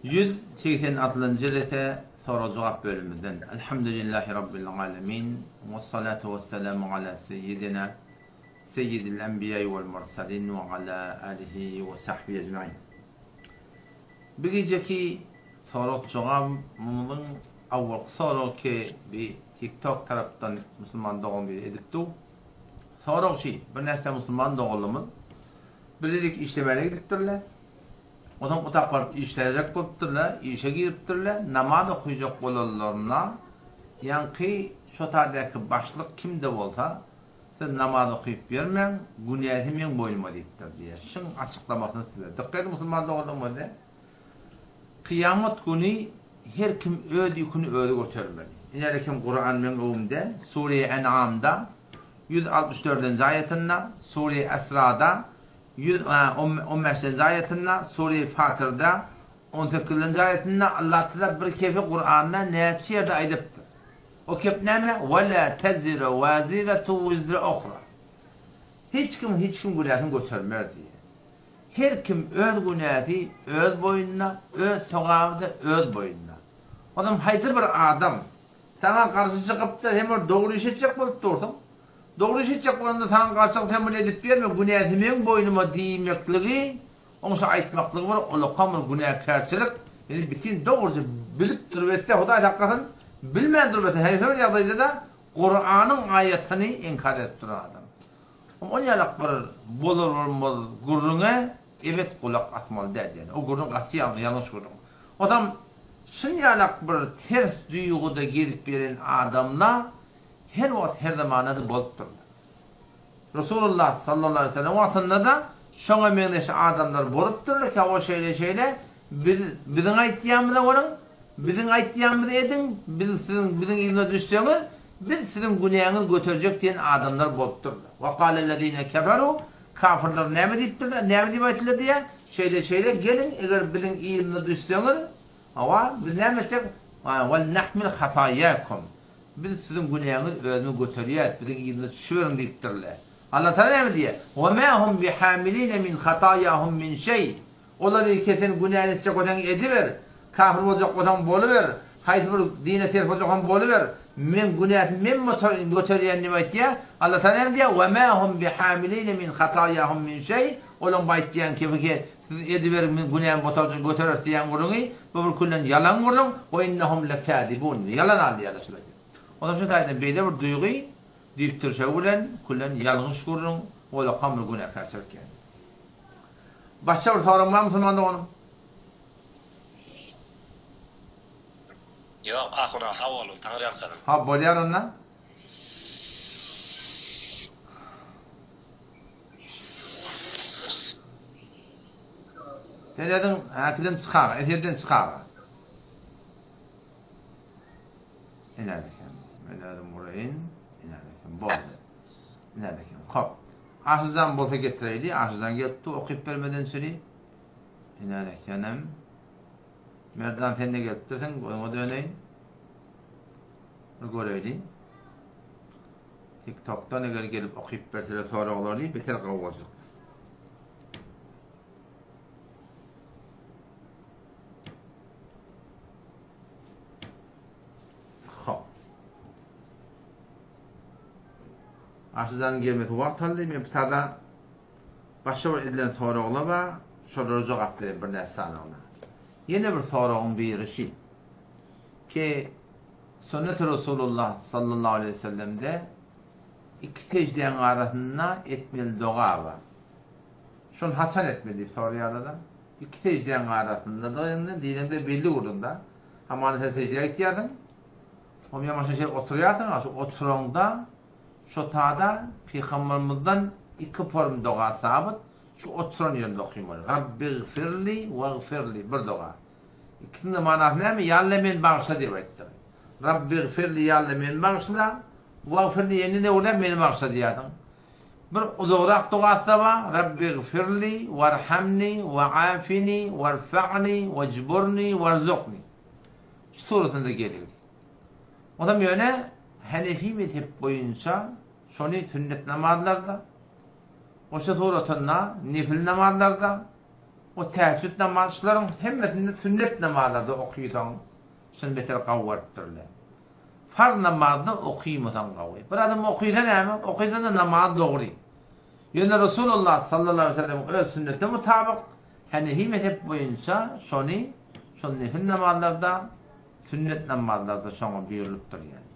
186-njy rese sorag-jogap bölümimizden. Elhamdülillahi Rabbil alemin. We salatu we selamu ala seyyidina seyyidil enbiýai wal mursalin we ala alihi we sahbihi ecmain. Bu gijeki sorag-jogabymyzyň awalky soragy ki bi TikTok tarapdan musulman dogan biri edipdi. Sorag şi, bir näçe musulman doganlarymyz birlik işlemäne gidipdirler. Onsoň otap baryp işläjek bolupdyrlar, işe giripdirler, namaz okyjak bolanlarynda ýaňky şo taýdaky başlyk kim-de bolsa, Siz namaz okyp ýörmäň, günäsi meň boýnuma diýipdir diýýär. Şuň açyklamasyny size. Dykgat ediň musulman doganlarym bolsa. Kyýamat güni her kim öz ýüküni özi götermeli. Ine kim Kuran meň öňümde, Sure En'amda 164-nji aýatynda, Sure Esrada 115-nji aýatynda, Sure Fatyrda 18-nji aýatynda Allah Taala bir kefi Kuranda näçe ýerde aýdypdyr. O kep näme? Ve la teziru vaziretu vizre uhra. Hiç kim hiç kim günäsini götermez diýýär. Her kim öz günäsi öz boýnuna, öz sogaby-da öz boýnuna. Onam haýsy bir adam saňa garşy çykypdyr, sen bir dogry iş etjek bolup dursuň. Dogry iş etjek bolanda saňa garşy çykyp sen muny edip ýörme, günäsi meň boýnuma diýmekligi, oň şo aýtmaklygy bir ulakam bir günäkärçilik. Indi bitin dogruja bilip durup etse, Hudaý saklasyn, bilmän durup etse, her bir ýagdaýda-da Kuranyň aýatyny inkar edip duran adam. Ol ýalak bir bolar-bolmaz gürrüňe ebet gulak asmaly däl ýöne. O gürrüň gaty ýalňyş gürrüň. Ozam şun ýalak bir ters duýguda gezip ýören adamla her wagt her zamanda-da bolupdyrlar. Resulullah sallallahu aleýhi we sellem wagtynda-da şoňa meňzeş adamlar bolupdyrlar ki, hawa şeýle-şeýle, biz biziň aýtýanymyza görüň, biziň aýtýanymyzy ediň, biz siziň biziň yzymyza düşseňiz, biz siziň günäňizi göterjek diýen adamlar bolupdyrlar. Wa galellezine keferu, kafirler näme diýipdirler, näme diýip aýtdylar diýýär, şeýle-şeýle, geliň, eger biziň yzymyza düşseňiz, hawa, biz näme etjek, wal nahmil hataýakum, Biz siziň günäňizi özümiz göterýäs, biziň yzymyza düşüberiň diýipdirler. Allatagala näme diýýär? Wa ma hum bihamilina min hataýahum min şeý. Olar ilki sen günäni etjek bolsaň ediber, kafir boljak bolsaň boluber, haýsy bir dine ters boljak bolsaň boluber, men günäsini men göterýän diýip aýtýar. Allatagala näme diýýär? Wa ma hum bihamilina min hataýahum min şeý. Olaň bu aýtýan kebiki Siz ediberiň men günämi botarjak götereris diýýän gürrüňi bu bir küllen ýalan gürrüň we innehum lekazibun ýalan alýarlar şular diýip. Onsoň şu taýdan beýle bir duýgy düýptirşegi bilen küllen ýalňyş gürrüň olakan bir günäkärçilik ýaly. Başga bir soragyň barmy musulman doganym? Ýok ahun aga sag boluň taňryýalkasyn. Hop bolýar onda. Sen özüň häkiden çykaga, efirden çykaga. Iner eken. Men özüm guraýyn. Iner eken. Boldy. Iner eken. Hop. Aşyjan bolsa getireýli. Aşyjan gelipdi okyp bermeden süri. Iner ekenem. Merdan sen de gelipdirsiň. Oňa döneýin. Bir göreýli. Tiktokdan eger gelip okyp berseler soraglary beter gowy boljak. Hop. Aşyzanyň gelmesi wagt aldy. Men bu başga bir edilen soraglar bar. Şolara jogap bereyim bir näçe sanygyna. Ýene bir soragyň biri şi. Ki Sünnet-i Resulullah sallallahu aleýhi we sellemde iki seždäň arasynda etmeli doga bar. Şony haçan etmeli diýip soraýarlar-da. Iki seždäň arasynda diýende, diýlende belli gürrüň-de. Hamana sen seždä gitýärsiň, oň ýamaşa şeýle oturýarsyň, şu oturaňda şo tada Pygambermizden iki form doga sabyt, şu oturan ýerinde okymaly. Rabbigfirli wagfirli bir doga. Ikisiniň-de manasy näme? Ýa Alla meni bagyşla diýip aýtdyň. Rabbigfirli ýa Alla meni bagyşla, wagfirli ýene newläp meni bagyşla diýýärsiň. Bir uzagrak dogasy-da bar, Rabbigfirli warhamni waafini warfa'ni wajburni warzukni. Şu suratynda gelir. Onam ýöne Hanefi mezhep boýunça şony sünnet namazlarda, goşa suratynda nefil namazlarda. O tähejjüt namaz şularyň hemmesinde sünnet namazlarda okysaň şuny beter gawy görüpdirler. Farz namazda okymasaň gawy. Bir adam okysa näme? Okysa-da namaz dogry. Ýöne Resulullah sallallahu aleýhi we sellemiň öz sünnetine mutabyk Hanefi mezhep boýunça şony şol nefil namazlarda sünnet namazlarda şoňa buýrulypdyr ýaly.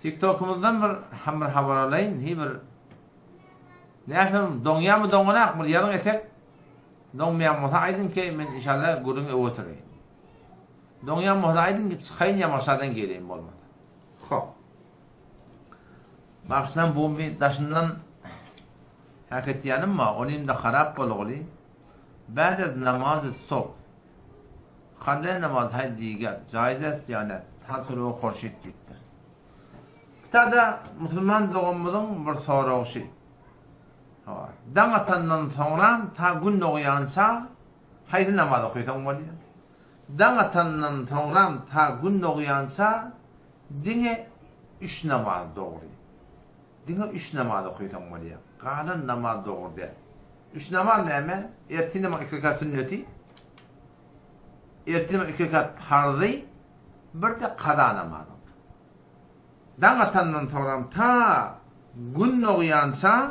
TikTokymyzdan bir hem bir habar alaýyn, hi bir Nähili doňýarmy doňanak bir ýazyň etek doňmaýan bolsa aýdyň ki men inşallah gürrüňi öe otureýin. Doňýan bolsa aýdyň ki çykaýyn ýamaşadan geleýin bolmasa. Hop. Bagşylan bu bir daşyndan hak etýänim bar, onim-de harap bolguly. Ba'd az namazy sob. Hande namaz hay diger, jaiz est ýa ne? Ta tulugy horşid diýipdir. Kitada musulman doganymyzyň bir soragy şi. Hawa. Daň atandan soňram ta gün dogýança haýsy namaz okysaň bolýar? Daň atandan soňram ta gün dogýança diňe üç namaz dogry. Diňe üç namaz okysaň bolýar. Galan namaz dogry däl. Üç namaz näme? Ertir namaz iki rekat sünneti. Ertir namaz iki rekat parzy, bir-de kaza namazy. Daň atandan soňram ta Gün dogýança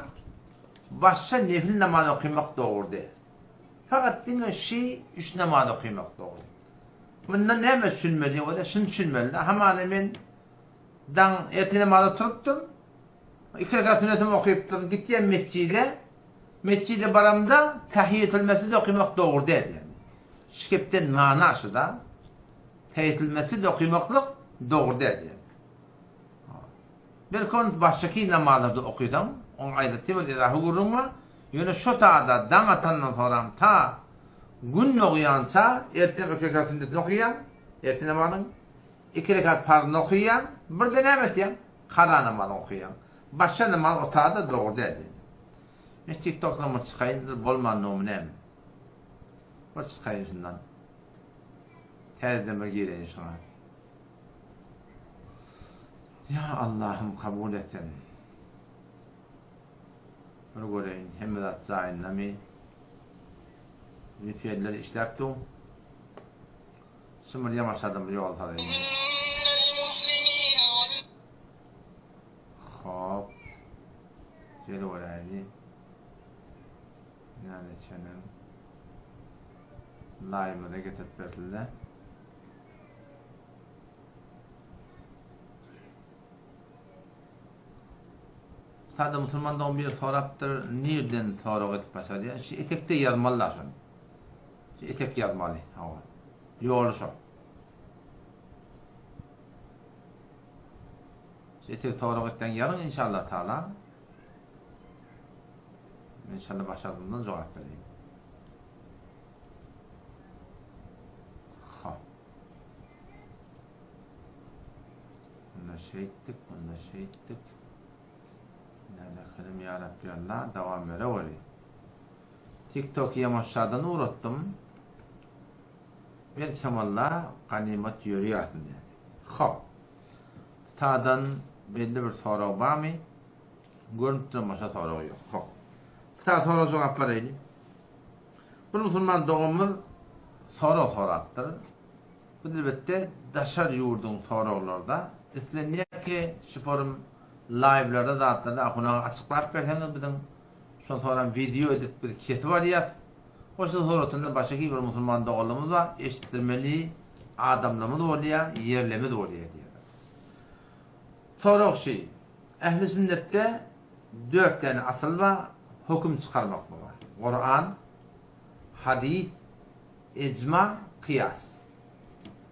başga nefil namaz okymak dogry däl. Fakat diňe şi üç namaz okymak dogry. Mundan näme düşünmeli bolsa şuny düşünmeli-de, hamana men daň erte namaza turupdyryn, iki rekat sünnetimi okypdyryn, gitýän metjide, metjide baramda tahiýetül mesjid okymak dogry däl ýagny. Şu gepden mana şuda. Tahiýetül mesjid okymaklyk dogry däl diýýär. Belki ony başgaky namazlarda okysaň, oň aýratyn bir ezahy gürrüň bar. Ýöne şo tada daň atandan soram ta Gün dogýança ertir iki rekat sünnetini okaýaň, ertir namazyň, iki rekat parzyny okaýaň, birde näme etýäň? Kaza namazyňy okaýaň. Başga namaz o tada dogry däl diýýär. Men TikTokdan bir çykaýyn, bolmandygymy näme? Bir çykaýyn şundan. Täzeden bir gireýin şuňa. Ýa Allahym kabul et sen. Bir göreýin hemme zat jaýyndamy? VPN-ler işläp dur. Şu bir ýamaşadym bir ýol salaýyn. Hop. Gel göräýli. Näde çenem. Laýymyza getirip bersinler. Sada musulman dogan biri sorapdyr, nirden sorag edip başarýar? Şu etekde ýazmalylar şony. Şu etek ýazmaly, hawa. Ýoly şo. Şu etek sorag etseň ýazyň inşallah taala. Men inşallah başardymdan jogap bereyim. Ha. Bunda şeýtdik, bunda şeýtdik. Nädekelim ýa Rabbi Allah, dowam bereweri. TikTok ýamaşşadan ugratdym. Belkem Allah ganymat ýörýärsin diýen. Hop. Tadan belli bir sorag barmy? Görünip duran başga sorag ýok. Hop. Bir sorag jogap bereýin. Bir musulman doganymyz sorag sorapdyr. Bu elbetde daşary ýurduň soraglaryda. Islenýär ki şu forum laýwlarda zatlarda ahun aga açyklap berseňiz biziň şony soram wideo edip biz kesip alýas. Hoşda suratynda başga bir musulman doganlarymyz bar eşitdirmeli adamlarymyz bolýar ýerlerimiz bolýar diýýär. Sorag şy ähli sünnetde dört däne asyl bar höküm çykarmaklyga. Kuran, hadys, Ijma, kyýas.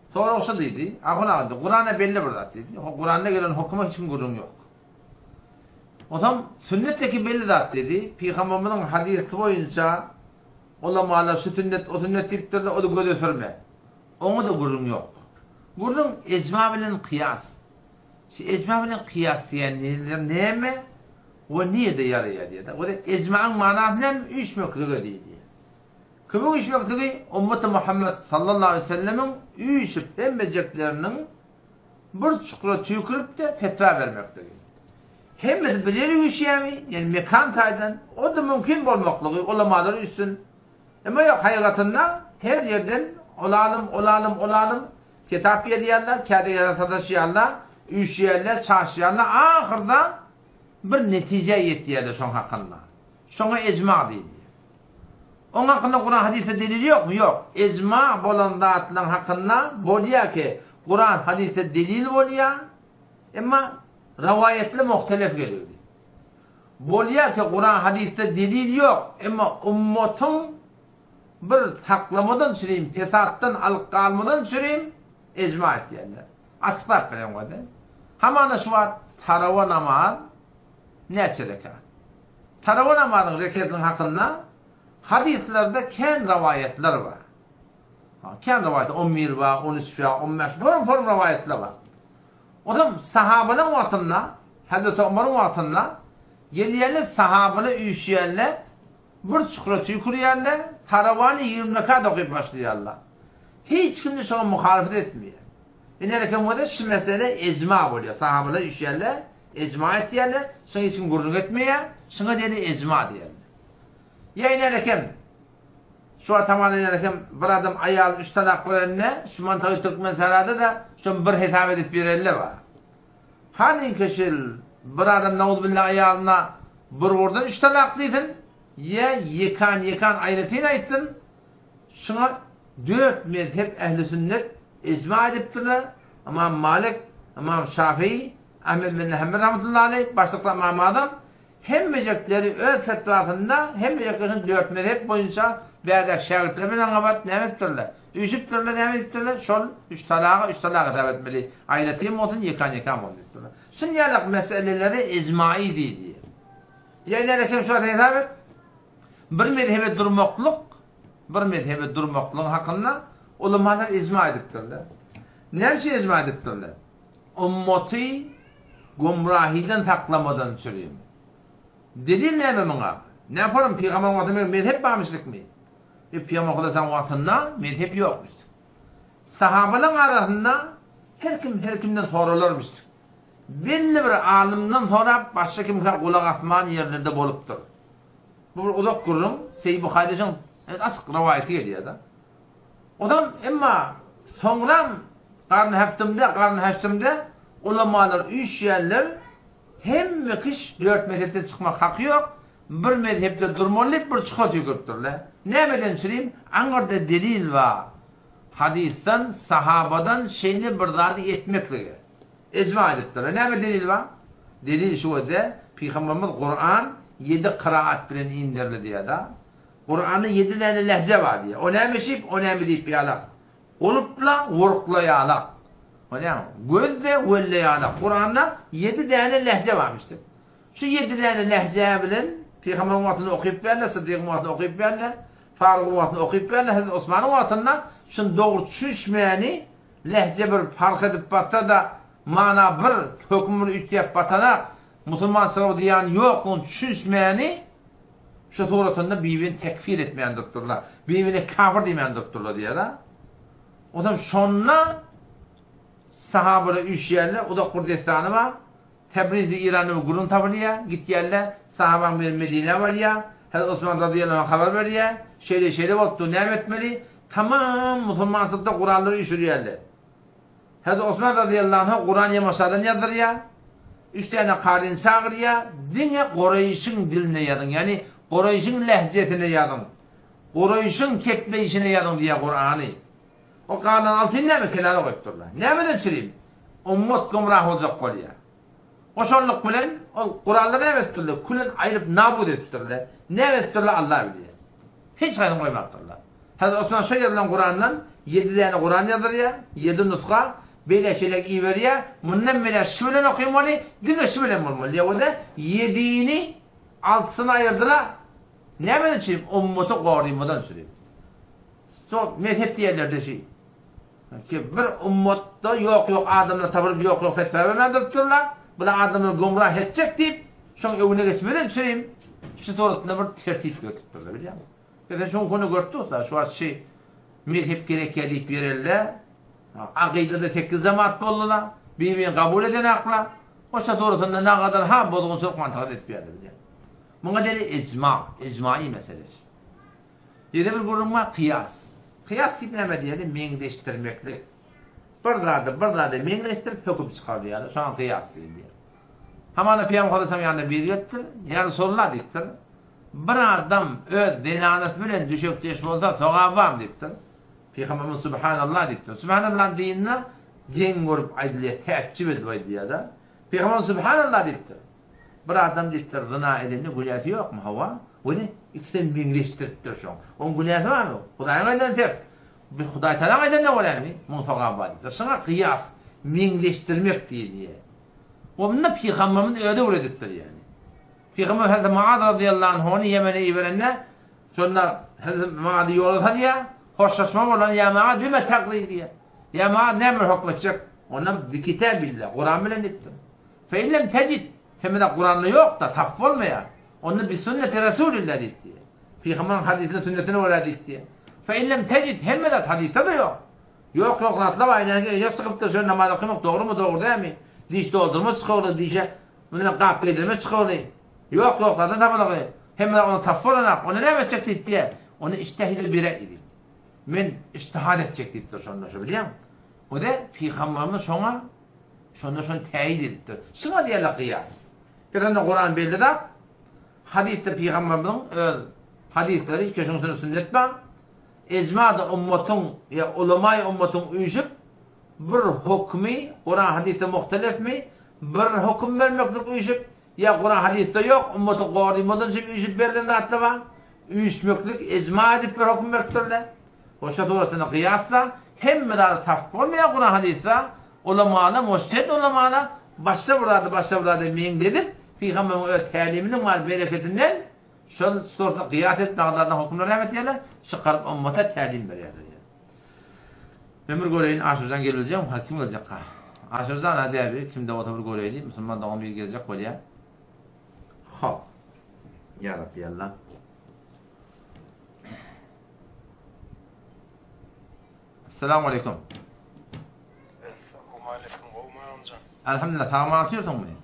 Sorag şu diýdi, Ahun aga diýdi, Kuranda belli bir zat diýdi. Kuranda gelen hokuma hiç kim gürrüň ýok. Onsoň sünnetdeki belli zat diýdi. Pygamberimiziň hadysy boýunça ulamalar şu sünnet, o sünnet diýipdirler, ony göze sürme. Oňa-da gürrüň ýok. Gürrüň ijma bilen kyýas. Şu ijma bilen kyýas diýen näme we nirede ýaraýar diýdi. O ijmaň manasy näme? Üýşmeklige diýdi. Kimiň üýşmekligi Ummeti Muhammet sallallahu aleýhi we sellemiň üýşüp hemmejekleriniň bir çukura tüýkürip-de fetwa bermekligi. Hemmesi bir ýere üýşýärmi? Ýagny mekan taýdan o-da mümkin bolmaklygy ulamalar üýşsün. Emma ýok, haýygatynda her ýerden ol alym, ol alym, ol alym kitap ýazýarlar, käte-käte sataşýarlar, üýşýärler, çaşýarlar, ahyrda bir netijä ýetýärler şoň hakynda. Şoňa ejma diýilýär. Oň hakynda Kuran hadysda delil ýokmy? Ýok. Ejma bolan zatlaryň hakynda bolýar ki, Kuran hadysda delil bolýar, emma rowaýatlar muhtelef gelipdir. Bolýar ki, Kuran hadysda delil ýok, emma ummatyň bir saklamadan çürim, pesatdan alyp galmadan çürim ejma etýärler. Açyklap beren wada. Hamana şu wagt tarawa namaz näçe rekat? Tarawa namazyň reketiniň hakynda hadyslarda kän rowaýatlar bar. Kän rowaýat, on bir bar, on üç bar, on bäş, forum-forum rowaýatlar bar. Onsoň sahabalaryň wagtynda, Hezreti Omaryň wagtynda gelýärler, sahabalar üýşýärler, bir çukura tüýkürýärler, tarawany 20 rekat okyp başlaýarlar. Hiç kim-de şoňa muhalyfat etmeýär. Inereken bolsa şu mesele ejma bolýar. Sahabalar üýşýärler, ejma etýärler, şoňa hiç kim gürrüň etmeýär, şoňa diýeli ejma diýerler. Ýa inereken Şu wagt hamala ýa hem bir adam aýalyna üç talak berende, şu mantagy Türkmensährada-da şony bir hesap edip bereli bar. Hanyňky şil bir adam nauzubilla aýalyna bir gurdan üç talak diýsin, ýa ýekan-ýekan aýratyn aýtsyn, şuňa dört mezhep ähli sünnet ijma edipdirler, Ymam Malik, Ymam Şafii, Ahmed bin Hanbel rahmetullahi aleýh, başlykda Ymam Azam, Hemmejekleri öz fetwasynda hemmejeklerini dört mezhep boýunça bärdäki şägirtleri bilen gabat näme edipdirler? Üýşüpdirler, näme edipdirler? Şol üç talaga üç talak hesap etmeli. Aýratyn bolsun, ýekan-ýekan bolsun diýipdirler. Şun ýalak meselelere ijmai diýilýär. Ýa näle kem şu wagt hesap et. Bir mezhebe durmaklyk, bir mezhebe durmaklygyň hakynda ulamalar ijma edipdirler. Näme üçin ijma edipdirler? Ummaty gümrahydan saklamadan çürim. Delil näme muňa? Näparam pygamber wagtynda bir mezhep barmyşlykmy? E pygamber hudaýsaň wagtynda mezhep ýokmyş. Sahabalaryň arasynda her kim her kimden soralarmyş. Belli bir alymdan sorap başga kimkä gulak asman ýerlerde bolupdyr. Bu bir uzak gürrüň, Seýid Buharyda şoň açyk rowaýaty gelýär-de. Ozam emma soňram garny häftimde, garny häştimde ulamalar üýşýärler, hemme kiş dört mezhepden çykmak haky ýok, bir mezhepde durmaly diýip bir çukur tüýküripdirler. Nämeden çürim? Aňyrda delil bar. Hadysdan, sahabadan şeýle bir zady etmeklige. Ejma edipdirler. Näme delil bar? Delil şu wede, Pygamberimiz Kuran ýedi kyraat bilen inderildi diýýär-de. Kuranda ýedi däne lehje bar diýýär. O näme şip, o näme diýip ýalak. Gulpla, wurkla ýalak. O näme? Gözde, welle ýalak. Kuranda ýedi däne lehje barmyşdyr. Şu ýedi däne lehje bilen Pygamberiň wagtynda okyp berler, Syddygyň wagtynda okyp berler, Farugyň wagtynda okyp berler, Hezreti Osmanyň wagtynda şuny dogry düşünişmäni lehje bir parh edip batsa-da, mana bir, höküm bir üýtgäp batanak, musulmançylyga zyýany ýoklugyny düşünişmäni Şu suratynda bir-birini tekfir etmän durupdyrlar. Bir-birine kafir diýmän durupdyrlar diýýär-de. Onsoň şonda sahabalar üýşýärler, uzak bir dessany bar. Tebrizde Iranda bir gürrüň tapylýar, gitýärler, sahabaň biri Medinä barýar, Hezreti Osman razyýallahu anh habar berýär, şeýle-şeýle bolupdyr, näme etmeli? Tamam musulmançylykda gurallary üýşürýärler. Hezreti Osman razyýallahu anhu Kuran ýamaşadan ýazdyrýar. Üç däne karyny çagyrýar, diňe Kureýşiň dilinde ýazyň, ýagny Kureýşiň lehjesinde ýazyň. Kureýşiň kepleýşinde ýazyň diýýär Kurany. O galan altyny näme kenara goýupdyrlar. Nämeden çürim? Ummat gümrah boljak bolýar. Goşanlyk bilen ol gurallary näme edipdirler? Külün aýryp nabut edipdirler. Näme edipdirler Allah bilýär. Hiç haýsyny goýmapdyrlar. Hazreti Osman şo ýazylan Kurandan ýedi däne Kuran ýazdyrýar, ýedi nusga, beýle-şeýle iberýär. Mundan beýläk şu bilen okymaly, diňe şu bilen bolmaly diýýär. O-da ýedini altysyny aýyrdylar. Nämeden üçin? Ummaty gorymadan üçin. Şo mezhep diýerler-de şi. Ki bir ummatda ýok-ýok adamlar tapylyp ýok-ýok fetwa bermän durupdyrlar. Bular adamlary gümrah etjek diýip, şoň öňüne geçmeden üçin şu suratynda bir tertip döretipdirler, bilýäňmi? Sen şoň kony görüp dursa, şu wagt şi mezhep gerekýär diýip ýörelle, akydada sekiz jemaat boldular, bir-birini kabul edenaklar. Oşa suratynda nagadar ha bozgunçylyk mantygy edip ýörler, bilýäňmi? Muňa deli ijma, ijmai meselesi. Ýene bir gürrüň bar, kyýas. Kyýas diýip näme diýeli? Meňzeşdirmeklik. Bir zady bir zada meňzeşdirip höküm çykarylýar. Şoňa kyýas diýilýär. Hamana Pygamber Hudaýyň ýanyna biri gelipdir, Ýa Resulallah diýipdir. Bir adam öz zenanasy bilen düşekdeş bolsa sogaby barmy diýipdir. Pygamberimiz Subhanallah diýipdir. Subhanallah diýende geň görüp aýdylýar, täjjüp edip aýdylýar-da. Pygamberimiz Subhanallah diýipdir. Bir adam diýipdir, zyna edende günäsi ýokmy? Hawa. Weli, ikisem meňzeşdiripdir şoň. Oň günäsi barmy? Hudaýyň aýdany ters. Bir Hudaý Tagalaň aýdanyna görämi? Muň sogaby bar diýipdir. Şoňa gyýas, meňzeşdirmek diýilýär. Onda Pygamberimiz özi öwredipdir ýagny. Pygamber Hazreti Muaz razyýallahu anhuny Ýemene iberende, şonda Hazreti Muazy ýola salýar, hoşlaşma bolan ýa Muaz bime takzy diýýär. Ýa Muaz näme bilen höküm etjek? Onda bi kitabillah, Kuran bilen diýipdir. Fe in lem tejid, hemme zat Kuranda ýok-da, tapyp bolmaýar. Onda bi sünneti Resulillah diýipdi. Pygamberiň hadysine, sünnetine görä diýipdi. Fe in lem tejid, hemme zat hadysda-da ýok. Ýok, ýok zatlar bar, ine, eşek çykypdyr, şöyle namaz okamak dogrumy, dogry dälmi? Diş doldurma çykypdyr, dişe muny gap geýdirme çykypdyr. Ýok, ýok zatlar tapylgy. Hemme zat ony tapyp bolanok. Onda näme etjek diýipdi. Onda ijtehide bi re'yi diýipdi. Men ijtihad etjek diýipdir şonda, şo bilýäňmi? O-da pygamberimiz şoňa Şonda şony täýin edipdir. Şuňa diýerler gyýas. Biz onda Kuran belli zat. Hadysda pygamberimiziň öz hadyslary, köşüň üstünde sünnet bar. Ejma-da ummatyň ýa ulamaý ummatyň üýşüp bir hukmy Kuran hadysda muhtelefmi bir hukm bermeklik üýşüp ýa Kuran hadysda ýok ummaty gorymazdan üçin üýşüp berlen zatlar bar. Üýşmeklik ejma edip bir hukm beripdirler. Goşa suratynda gyýasla hemme zady tapyp bolmaýar Kuran hadysda Ulamala, mujtehid ulamala başga bir zady başga bir zada meňzedip, Pygamberiň öz täliminiň bar bereketinden şol suratda gyýas edip Bagdadyň hökümleri näme etýärler? Çykaryp ummata tälim berýärler. Men bir göreýin Aşyrjan gelebiljekmi? Ha kim geljekka? Aşyrjan hadi abi kimde bolsa bir göreýli. Musulman dogan biri geljek bolýar. Hop. Ya Rabbi Allah. Essalamu aleýkum. Essalamu aleýkum gowmy agamjan. Elhamdülillah sag-aman otyrsyňmy?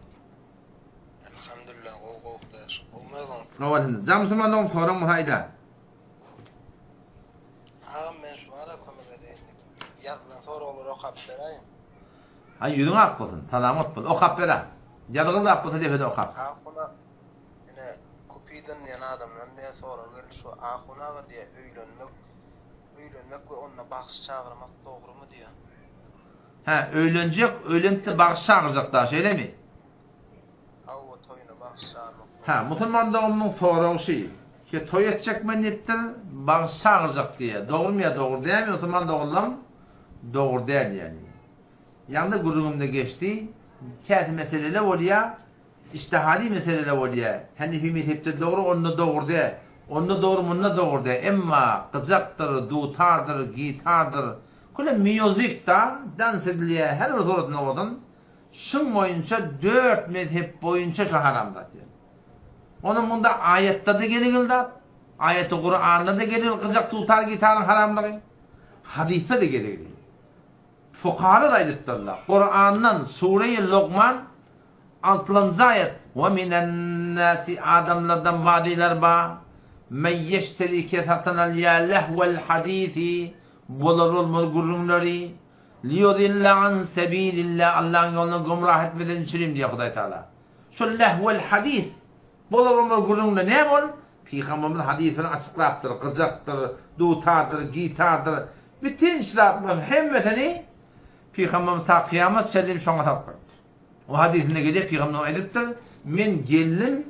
Elhamdülillah gowy gowy Hudaýa şükür. Gowmy özüň? Gowy elhamdülillah. Jan musulman dogum soraň bolsa aýda. Agam men şu ara kömek edeýin diýip ýazylan soraglary okap beräýiň. Aý ýüzüň ak bolsun, salamat bol. Okap ber-ä. Ýazgyly zat bolsa depede okap. Ahuna ine Kupidon diýen adamdan diýen sorag geldi şu Ahun aga diýe öýlenmek Öýlenmek we onda bagşy çagyrmak dogrumy diýýär. Hä, öýlenjek, öýlenipde bagşy çagyrjak da, şeýlemi? Hawa, toýuna bagşy çagyrmak dogry. Hä, musulman doganymyň soragy şi. Şe toý etjek men diýipdir, bagşy çagyrjak diýýär. Dogrumy ýa dogry dälmi musulman doganlarym? Dogry däl ýagny. Ýaňda gürrüňimde geçdi, käte meseleler bolýar, Ijtihadi meseleler bolýar. Hanefi mezhepde dogry, onda dogry däl. Onda dogry, munda dogry däl. Emma gyjakdyr, dutardyr, gitardyr, küle mýuzik-da, dans edilýär, her bir suratynda bolsun, şuň boýunça dört mezhep boýunça şu haram zat ýa. Onuň munda aýatda-da geligil zat, aýaty Kuranda-da geligil gyjak, dutar, gitaryň haramlygy, hadysda-da geligil. Fukahalar aýdypdyrlar, Kurandan Sureýi Lukman Altynjy aýat, We minen-nasi adamlardan bazylar bar, men ýeşteri ke satyn alýar lehwel hadisi bolar-bolmaz gürrüňleri, liýudilla an sebilillah Allahyň ýolundan gümrah etmeden üçinem diýýär Hudaý Tagala. Şol lehwel hadis bolar-bolmaz gürrüňler näme ol? Pygamberimiz hadys bilen açyklapdyr, gyjakdyr, dutardyr, gitardyr, bütin şu zatlaryň hemmesini Pygamberimiz ta kyýamat çenli şoňa salyp goýupdyr. O hadysynda gelýär, pygamberimiz aýdypdyr, Men geldim,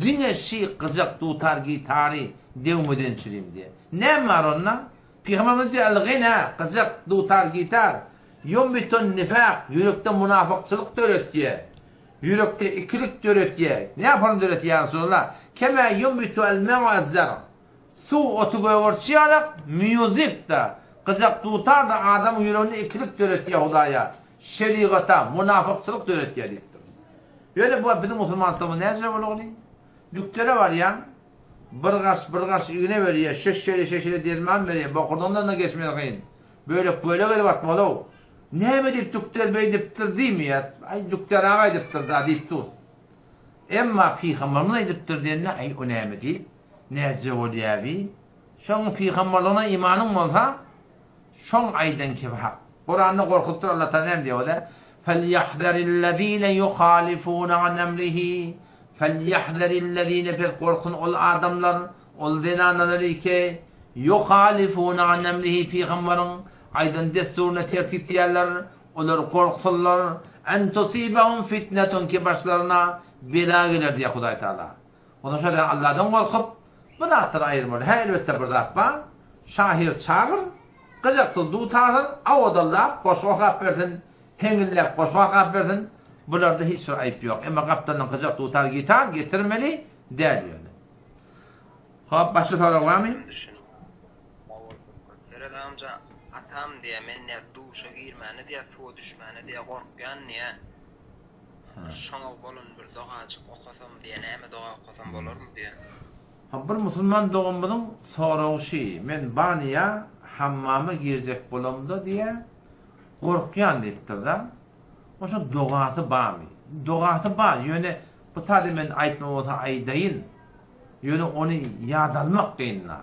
diňe şi gyjak dutar gitary degmeden çürim diýýär. Näme bar onda? Pygamberimiz diýýär, Al-gina, gyjak, dutar, gitar, ýumbiton nifak, ýürekde munafykçylyk döretýär. Ýürekde ikilik döretýär. Näme döretýär ýa Resulallah? Kema ýumbitu al-ma'u az-zar. Suw oty gögerçi ýalak, mýuzik-da, gyjak dutar-da adamyň ýüreginde ikilik döretýär Hudaýa, şerigata, munafykçylyk döretýär diýipdir. Ýöne bu biziň musulmançylygymyz näce bolugly? Dükdere barýaň, bir gaş, bir gaş igne berýär, şeş şeýle, şeş şeýle derman berýär, bokurdagyňdan-da geçmesi kyn. Bölek-bölek edip atmaly-ow. Näme diýip dükder beýdipdir diýmeýäs, aý dükder aga aýdypdyr-da diýip dur. Emma pygamberimiz aýdypdyr diýende, aý o näme diýip, Näce bolýa bi? Şoň pygamberligine imanyň bolsa, şoň aýdan kepi hak. Kuranda gorkuzypdyr Allah Taala näme diýýär ol? Felýahzerillezine yuhalifuna an emrihi Felýahzerillezine pes gorksun ol adamlar, ol zenanalar ki, yuhalifuna an emrihi pygamberiň aýdan dessuryna ters gitýärler, olar gorksunlar, en tusibahum fitnetun ki başlaryna bela geler diýýär Hudaý Taala. Ondan şo Allahdan gorkup, bu zatlary aýyrmaly. Hä, elbetde bir zat bar. Şahyr çagyr, gyjaksyz, dutarsyz, awadallap goşgy okap bersin, heňilläp goşgy okap bersin. Bularda hiç bir aýyp ýok. Emma gapdaldan gyjak, dutar, gitar getirmeli däl ýöne. Hop, başga sorag barmy? Seret amca, atam diýä, men diýä duşa girmäne diýä, suwa düşmäne diýä gorkýan diýä. Şoňa bolan bir dogajyk okasam diýä näme doga okasam bolarmy diýä. Ha bir musulman doganymyzyň soragy şi men banýa hammama girjek bolamda diýä gorkýan diýipdirda. Oşa dogasy barmy? Dogasy bar ýöne bu taýda men aýtma bolsa aýdaýyn. Ýöne ony ýada almak kynda.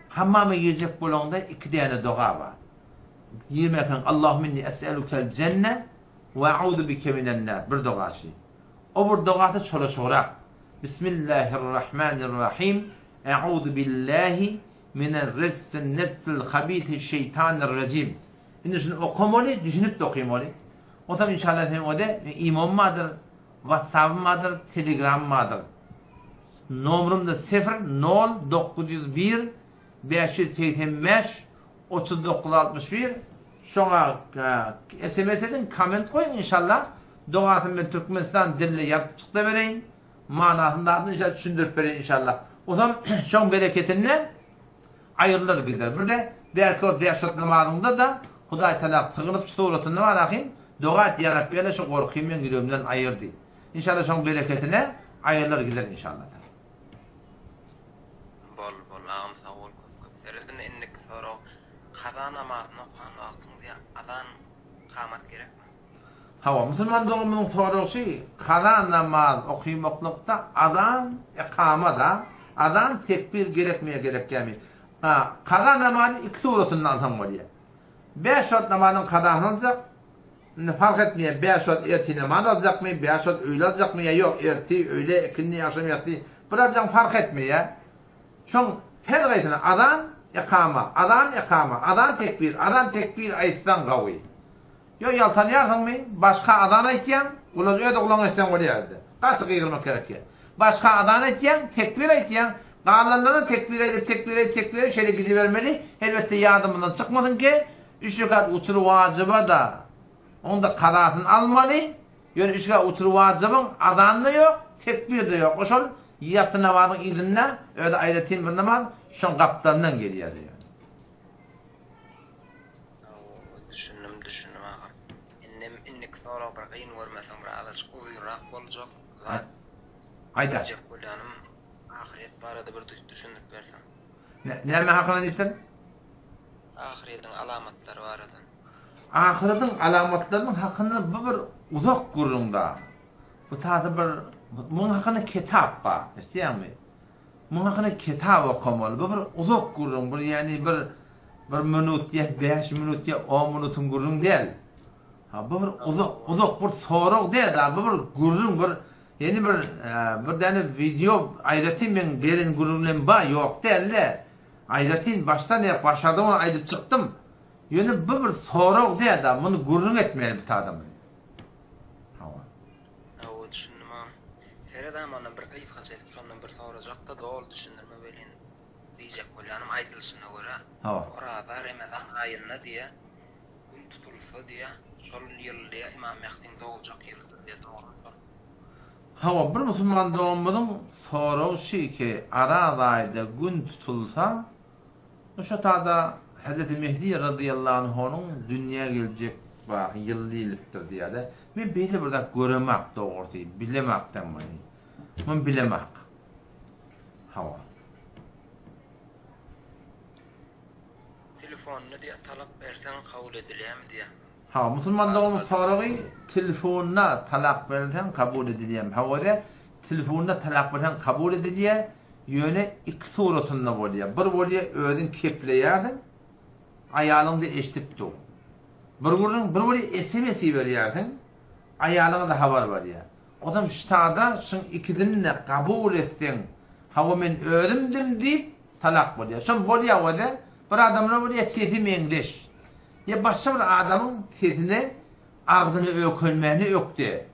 Hammama girjek bolaňda iki däne doga bar. Girmekäň Allahümme inni es'elukel jenne We a'uzu bike minen-nar, bir dogasy. O bir dogasy çola-çograk. Bismillahirrahmanirrahim, E'uzu billahi miner-rizsin-nezsil habisiş-şeýtanir-rejim. Indi şuny okamaly, düşünip-de okymaly. Onsoň inşallah seň ode imom bardyr, watsabym bardyr, telegramym bardyr. Nomrym-da sifr, nol, 901, 585, 39 61 şoňa sms ediň komment goýuň inşallah dogasyny men Türkmenistan dilinde ýazyp çykda bereýin manasyny zadyny inşallah düşündirip bereýin inşallah ozam şoň bereketinde aýrylar gider birde bärki ol bäş wagt namazyňda da Hudaý Tagala sygynyp şu suratynda bar ahyn doga et ýa Rabbi ýa şu gorkyny meň ýüregimden aýyr diý inşallah şoň bereketine aýrylar gider inşallah. Bol bol agam sag bol köp köp seredin indiki sorag kaza namazyny okan wagtyň diýä azan kamat gerekmi. Hawa musulman doganymyzyň soragy şy kaza namaz okymaklykda azan ekama da azan tekbir gerekmi ýa gerek dälmi kaza namazy iki suratynda alsaň bolýa bäş wagt namazyň kazasyny aljak Indi fark etmeýär, bäş wagt ertir namaz aljakmy, bäş wagt öýle aljakmy ýa ýok, ertir, öýle, ikindi, agşam, ýassy, bir aljagyň fark etmeýär. Şoň her gaýsyna azan, ekama, azan, ekama, azan, tekbir, azan, tekbir aýtsaň gawy. Ýok, ýaltanýarsyňmy, başga azan aýtýaň, gulagy öz gulagyňa eşitseň bolýar-da. Gaty gygyrmak gerek ýok. Başga azan aýtýaň, tekbir aýtýaň, galanlaryna tekbir aýdyp, tekbir aýdyp, tekbir aýdyp şeýle gidibermeli. Elbetde ýadymyzdan çykmasyn ki, Üç rekat wutr wajyba-da, onuň-da kazasyny almaly, ýöne üç rekat wutr wajybyň azany-da ýok, tekbiri-de ýok, o şol ýassy namazyň yzynda, özi aýratyn bir namaz, şoň gapdalyndan gelýär diýýär. Hawa, düşündim, düşündim agam. Indem indiki sorag bir gyn görmeseň bir azajyk uzynrak boljak zat. Aýda. Diýjek bolýanym, ahyret barada bir düşündirip berseň. Näme hakynda diýipsiň? Ahyretiň alamatlary barada. Ahyretiň alamatlarynyň hakynda bu bir uzak gürrüň da. Bu taýda bir muň hakynda kitap bar, eşidýäňmi? Muň hakynda kitap okamaly. Bu bir uzak gürrüň, bir ýagny bir bir minut ýa bäş minut ýa on minutyň gürrüň däl. Ha bu bir uzak uzak bir sorag däl da, bu bir gürrüň, bir ýagny bir bir däne wideo aýratyn meň beren gürrüňlerim bar, ýok däl-de. Aýratyn başdan aýak başardygymy aýdyp çykdym. Ýöne bu bir sorag däl-de, muny gürrüň etmeli bir adamyň. Hawa. Hawa düşündim agam. Seret agam onda bir gysgaça edip şondan bir sorajakda doly düşündirme welin diýjek bolýanym aýdylyşyna görä Hawa. Oraza Remezan aýynda diýä gün tutulsa diýä şol ýyl diýä Ymam Mehdiň doguljak ýylydyr diýä dogrymy şol? Hawa, bir musulman doganymyzyň soragy şy ki, Araz aýda gün tutulsa, bu şo tada Hezreti Mehdi razyýallahu anhunyň dünýä geljek baky ýyl diýlipdir diýýärler. Men beýle bir zat göremak dogrusy, bilemakdam muny. Muny bilemak. Hawa. Telefonda diýýär talak berseň kabul edilýärmi diýýär. Hawa, musulman doganyň soragy telefonda talak berilseň kabul edilýärmi? Hawa, telefonda talak berseň kabul edilýär. Ýöne iki suratynda bolýar. Bir bolýar özüň kepleýärsiň, aýalyň-da eşidip dur. Bir gürrüň, bir bolýar sms iberýärsiň, aýalyňa-da habar barýar. Onsoň ştada şuň ikisini-de kabul etseň, hawa men özümdim diýip, talak bolýar. Şol bolýar özi, bir adamlar bolýar sesi meňzeş. Ýa başga bir adamyň sesine agzyny öýkelmäne ökde.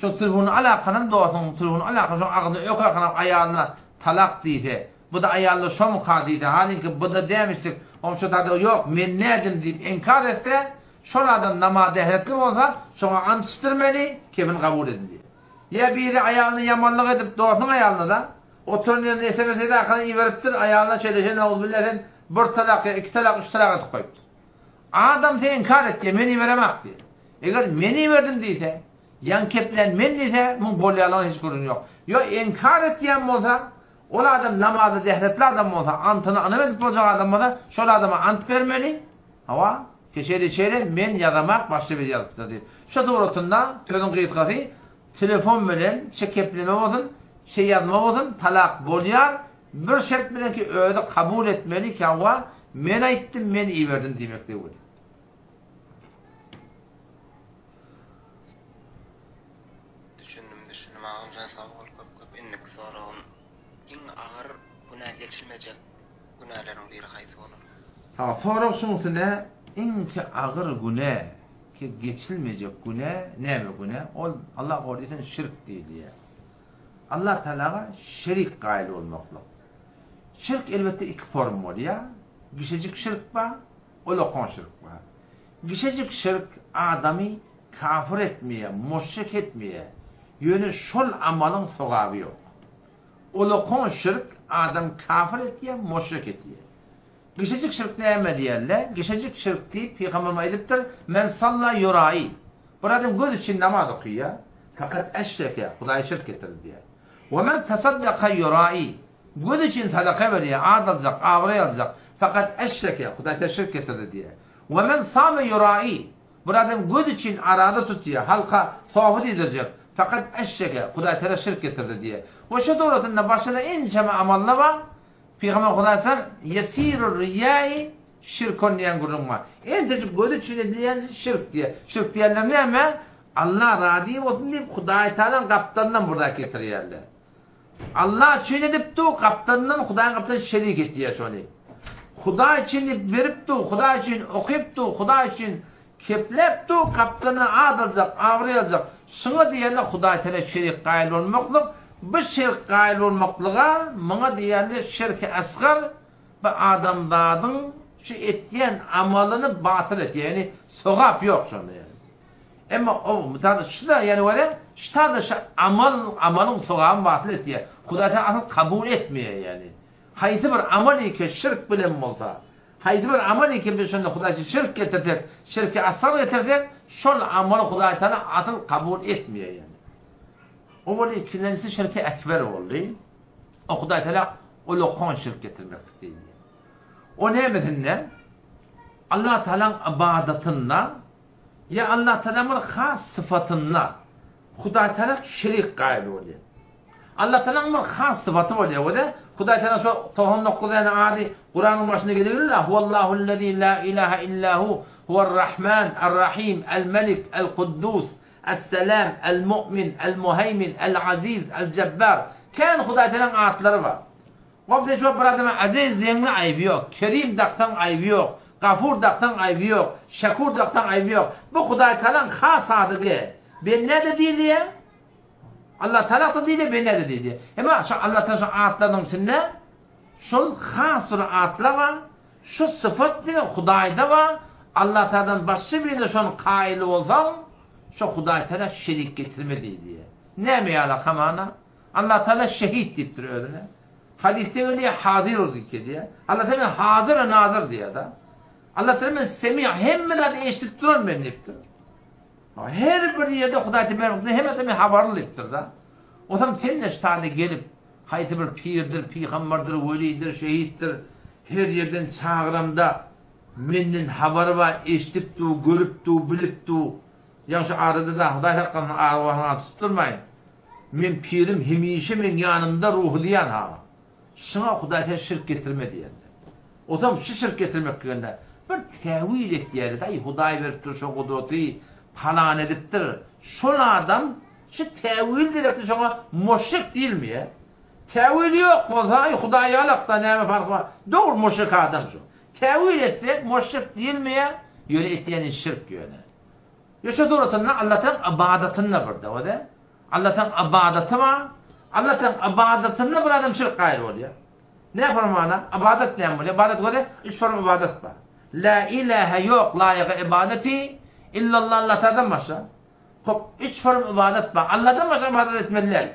Şoň telefonyny alakanam dostuň telefonyny alakan şoň agzyny ökakanam aýalyna talak diýse, bu-da aýalyna şomyka diýse, halyňky bu-da dämişdik, oň şo zada ýok, men nädim diýip inkar etse, şol adam namaz dähretli bolsa, şoňa ant içdirmeli, kefin kabul edilýär. Ýa biri aýalyna ýamanlyk edip, dostuň aýalyna-da, oturan ýerinde sms edakana iberipdir, aýalyna şeýle şeýle nowzubilla sen bir talak ýa iki talak, üç talak edip goýupdyr. Adamsy inkar etýär, men iberemok diýýär. Eger men iberdim diýse, ýaňy keplän men diýse, muň bolýanlygyna hiç gürrüň ýok. Ýok, inkar etýän bolsa, ol adam namaza zähretli adam bolsa, antyna ynam edip boljak adam bolsa, şol adama ant bermeli, hawa, ki şeýle şeýle men ýazamak, başga biri ýazypdyr diýip. Şu suratynda, sözüň gysgasy, telefon bilen çe kepleme bolsun, çe ýazma bolsun, talak bolýar, bir şert bilen ki özi kabul etmeli ki hawa, men aýtdym, men iberdim diýmekligi bolýar. Düşündim düşündim agamjan sag bol köp köp indiki soragym iň agyr günä geçilmejek günäleriň biri haýsy bolar? Sag sorag şuň üstüne iňki agyr günä ki geçilmejek günä näme günä ol Allah gorysyn şirk diýilýär. Allah Tagalaga şerik gaýyl bolmaklyk. Şirk elbetde iki form bolýar. Gişejik şirk bar, Ulakan şirk bar. Kiçijik şirk adamy kafir etmeýär, muşrik etmeýär. Ýöne şol amalyň sogaby ýok. Ulakan şirk adamy kafir etýär, muşrik etýär. Kiçijik şirk näme diýerler? Kiçijik şirk diýip Pygamberimiz aýdypdyr, Men salla ýurai. Bir adam göz üçin namaz okaýar, fakat eşreke, Hudaýa şirk getirdi diýýär. We men tasaddaka ýurai. Göz üçin sadaka berýär, at aljak, abraý aljak. Fakat eşreke, Hudaý täşirk şirk getirdi diýýär. We men same ýurai, bir adam göz üçin araza tutýar, halka sofi diýdirjek. Fakat eşreke, Hudaý täala şirk getirdi diýýär. We şu dogrusynda başga-da ençeme amallar bar. Pygamber Hudaý sallam ýesirur riýai şirkun diýen gürrüň bar. Entejik göz üçin edilýän şirk diýýär. Şirk diýenler näme? Allah razy bolsun diýip Hudaý taalaň gapdalyndan bir zat getirýärler. Allah üçin edipdi, gapdalyndan Hudaýyň gapdalyndan şerik etýär şony. Hudaý üçin diýip beripdi, Hudaý üçin okypdy, Hudaý üçin kepläpdi, gapdalyndan at aljak, abraý aljak. Şuňa diýerler Hudaý Teala şerik gaýyl bolmaklyk. Bu şirk gaýyl bolmaklyga muňa diýerler şirki asgar, bu adamzadyň şu etýän amalyny batyl etýär, ýagny sogap ýok şonda ýagny. Emma o mysal şuda ýani wele ştada şu amal amalyň sogabyny batyl etýär. Hudaý Taala asyl kabul etmeýär ýani. Haýsy bir amal eke şirk bilen bolsa, haýsy bir amal eke biz şonda Hudaý üçin şirk getirsek, şirki asgar getirsek, şol amaly Hudaý Taala asyl kabul etmeýär ýani. O boldy ikilenjisi şirki ekber boldy. O Hudaý Taala ulakan şirk getirmeklik diýilýär. O nämesinde? Allah Taalaň ybadatynda Ýa Allatagalaň bir has sypatynda Hudaýtagala şerik gaýyl bolýar. Allatagalaň bir has sypaty bolýar we-de Hudaýtagala şo 99 däne ady Kuranyň başynda getirýär-la, Huwallahullezî lâ ilâhe illâ hu, huwer-Rahman, er-Rahîm, el-Melik, el-Kuddûs, es-Selam, el-Mu'min, el-Muheýmin, el-Aziz, el-Jebbar. Kän Hudaýtagalaň atlary bar. Gop sen şo bir adama Aziz diýeňde aýby ýok, Kerim daksaň aýby ýok, Gafur daksaň aýby ýok, Şekur daksaň aýby ýok. Bu Hudaýtagalaň has ady de. Bendä-de diýilýär, Allatagala-da diýilýär, bendä-de diýilýär. Emma şo Allatagala şo atlarynyň içinde şol has bir atlar bar, şu sypat diňe Hudaýda bar, Allatagaladan başga birine şony kaýyl bolsaň, şo Hudaýtagala şerik getirme diýilýär. Näme ýaly hamana? Allah Taala şehit diýipdir özüne. Hadysda gelýär hazir diýip gelýär. Allah Taala men hazir we nazir diýýär-de. Allah Taala men semi hemme zady eşidip duran men diýipdir. Her bir ýerde Hudaý Teala hemme zady men habarly diýipdir-de. Osam sen de ştany gelip haýsy bir pirdir, pygamberdir, welidir, şehitdir her ýerden çagyramda menden habary bar, eşidip dur, görüp dur, bilip dur. Ýagşy arada-da Hudaý saklasyn arwahynam tutup durmaýyn. Men pirim hemişe meň ýanymda ruhy diýýän ha. Şuňa Hudaý sen şirk getirme diýende. Osam şu şirk getirmek diýende bir täwil etýärdi, aý Hudaý beripdir şo gudraty, palan edipdir. Şol adam şu täwil derekli şoňa muşrik diýilmeýär. Täwili ýok bolsa, aý Hudaý ýalakda näme parhy bar. Dogry muşrik adam şu. Täwil etse muşrik diýilmeýär, ýöne etýäni şirk ýöne. Ýa şo suratynda Allataň ybadatynda bir de, o-da. Allataň ybadaty bar. Allataň ybadatynda bir adam şirk gaýyl bolýar. Ne formana? Ybadat näme bolýar? Ybadat göre üç form ybadat bar. La ilahe ýok laýyga ybadaty illallah Allatadan başga. Hop, üç form ybadat bar. Alladan başga ybadat etmeli däl.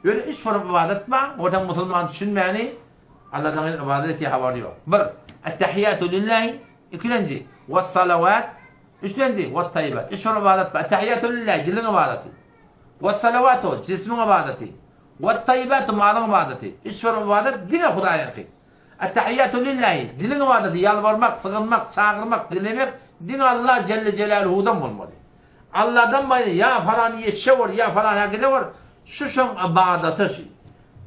Ýöne üç form ybadat bar. Ortaň musulman düşünmäni Alladan gaýry ybadat etýär habary ýok. Bir, Ettehiýatu lillahi, ikilenji, was-salawat, üçlenji, wat-taýýibat. Üç form ybadat bar. Ettehiýatu lillahi, diliň ybadaty. Was-salawatu, jismiň ybadaty. Wat-taýýibatu, malyň ybadaty. Üç form ybadat diňe Hudaýyňky. Ettehiýatu lillahi, diliň ybadaty, ýalbarmak, sygynmak, çagyrmak, dilemek diňe Allah jelle jelaluhudan bolmaly. Alladan baýry ýa falany ýetişe bor, ýa falan herkese bor, şu şoň ybadaty şu.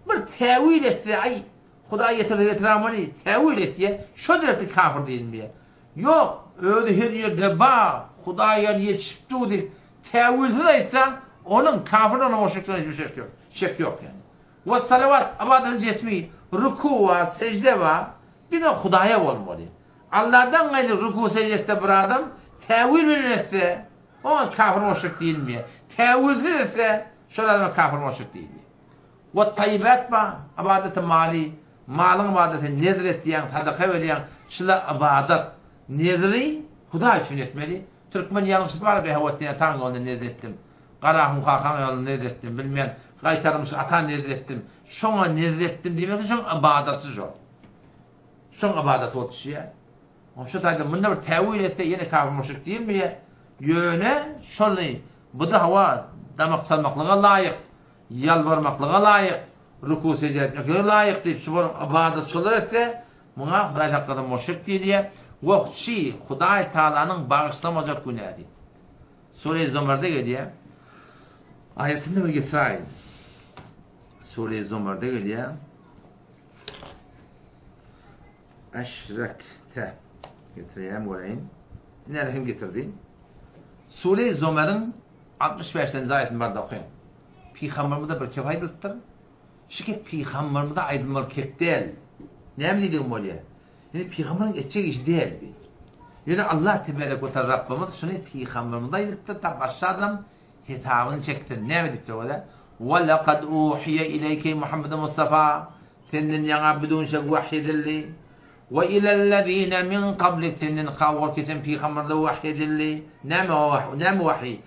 Bir täwil etse, aý, Hudaý getirse getirämeli, täwil etýä, şo derekde kafir diýilmeýär. Ýok, özi her ýerde bar, Hudaý ýaly ýetişip dur diýip, täwilsiz aýtsa, onuň kafirligine muşrikligine hiç bir şek ýok, şek ýok ýani. We salawat, ybadaty jesmi, ruku bar, sejde bar, diňe Hudaýa bolmaly. Alladan gaýry ruku sejde etse bir adam, täwil bilen etse, oňa kafir muşrik diýilmeýär. Täwilsiz etse, şol adama kafir muşrik diýilýär. We taýýibat bar, ybadaty maly, malyň ybadaty, nezr etýäň, sadaka berýäň, şular ybadat. Nezri Hudaý üçin etmeli. Türkmen ýalňyşy bar Behawetdin ataň ýolunda nezr etdim. Garahun kakaň ýolunda nezr etdim, bilmen, Gaýtarmyş ata nezr etdim. Şoňa nezr etdim diýmesi şoň ybadaty şo. Şoň ybadaty bolup düşýär. Oň şu taýda munda bir täwil etse ýene kafir müşrik diýilmeýär. Ýöne şony bu-da hawa damak çalmaklyga laýyk, ýalbarmaklyga laýyk, ruku sejde etmeklige laýyk diýip şu bir ybadat şolar etse, muňa Hudaý hakynda müşrik diýilýär. We şi Hudaý Tagalanyň bagyşlamajak günäsi. Sure Zomerde gelýär. Aýatyny bir getiräýin. Sure Zomerde gelýär. Eşrekte getirýän göreýin. Näde hem getirdi. Sure Zomeriň 65-nji aýatyny barda okaýyn. Pygamberimize bir kep aýdylypdyr. Şu kep pygamberimize aýdylmaly kep däl. Näme diýdigim bolýar? Ýöne pygamberiň etjek işi däl bi. Ýöne Allah teberek we taala Rabbymyz şuny pygamberimize aýdypdyr, ta başga adam hesabyny çeksin. Näme diýipdir bolýar? Wa laqad uhiya ileýke Muhammed Mustafa Senden ýaňa bidunşek wahy edildi. Wa ilellezine min kablik senden kawwal keçen pygamberlere wahy edildi. Näme o wahy? Näme wahy?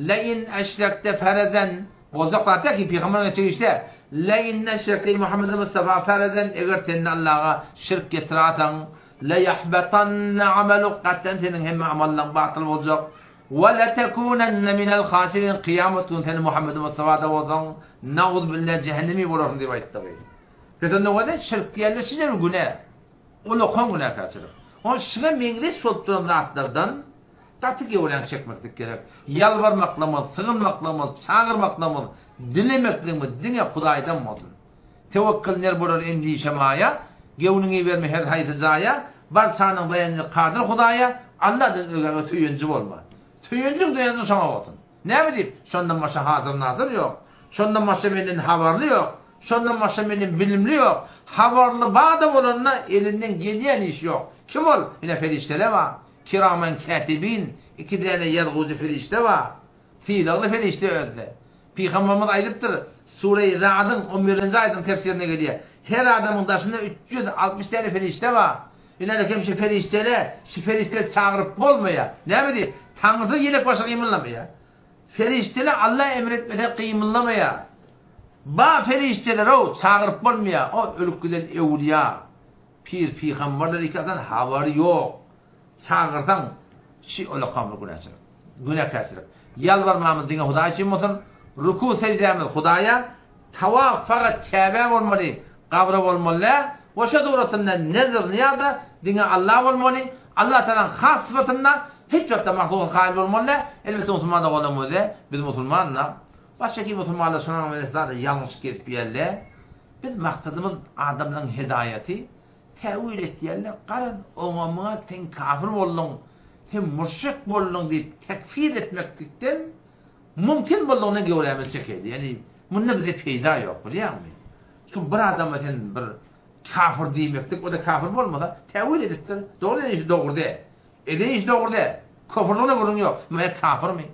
Le in eşrekte ferezen boljak zat däl ki pygamberiň etjek işi däl. Le in eşrekte eý Muhammed Mustafa ferezen eger sen Allaha şirk getirasaň le yahbatanna amaluk gatdan seniň hemme amallaň batyl boljak. Ve letekunenne minel hasirin kyýamat güni sen Muhammed Mustafada bolsaň nauzubilla jähennemi bolarsyň diýip aýtdygy. Pes onda wada şirk diýende şije bir günä. Ulakan günäkärçilik. Ol şuňa meňzeş bolup duran zatlardan gaty gewräň çekmeklik gerek. Ýalbarmaklygymyz, sygynmaklygymyz, çagyrmaklygymyz, dilemekligimiz diňe Hudaýdan bolsun. Tewekkül ner bolar endişe maýa, Göwnüňi berme her haýsy jaýa, Barçanyň daýanjy Kadyr Hudaýa, Alladan ögäge söýenji bolma. Söýenjiň daýanjyň şoňa bolsun. Näme diýip, şondan başga hazyr-nazyr ýok, şondan başga menden habarly ýok, şondan başga menden bilimli ýok, habarly bar-da bolanda elinden gelýän iş ýok. Kim ol? Ine perişdeler bar. Kiramen kätibin, iki däne ýazgujy perişde bar. Sylagly perişde özde. Pygamberimiz aýdypdyr, Sure-i Ra'dyň on birinji aýatynyň tefsirinde gelýär, Her adamyň daşynda 360 däne perişde bar. Ine hem şu perişdele, şu perişdeleri çagyryp bolmaýar. Näme diýip? Taňrysy ýelek başy gymyldamaýar. Perişdeler Alla emr etmese gymyldamaýar. Bar perişdeler-ow, çagyryp bolmaýar. O ölüp giden öwlüýa, pir, pygamberler ikasan habary ýok. Çagyrsaň, şi olakan bir günäçilik. Günäkärçilik. Ýalbarmamyz diňe Hudaý üçin bolsun. Ruku seždämiz Hudaýa, tawaf fakat Käbä bolmaly, gabra bolmaly däl. We şo suratynda nezr nyýaz-da diňe Alla bolmaly. Allah Tagalaň has sypatynda hiç wagtda mahluga kaýyl bolmaly däl. Elbetde musulman doganlarymyz biz musulman-da. Başga kim musulmanlar şonuň bilen zada ýalňyşyp gezip ýörler. Biz maksadymyz adamlaryň hedaýaty, täwil etýärler, garaz oňa muňa sen kafir bolduň, sen murşik bolduň diýip tekfir etmeklikden mümkin boldugyna göwrämizi çekeýli. Ýagny munda bize peýda ýok bilýäňmi? Şu bir adama sen bir kafir diýmeklik, o-da kafir bolmasa täwil edipdir. Dogry eden işi dogry däl. Eden işi dogry däl. Köfürligine gürrüň ýok. Emma ýa kafirmi?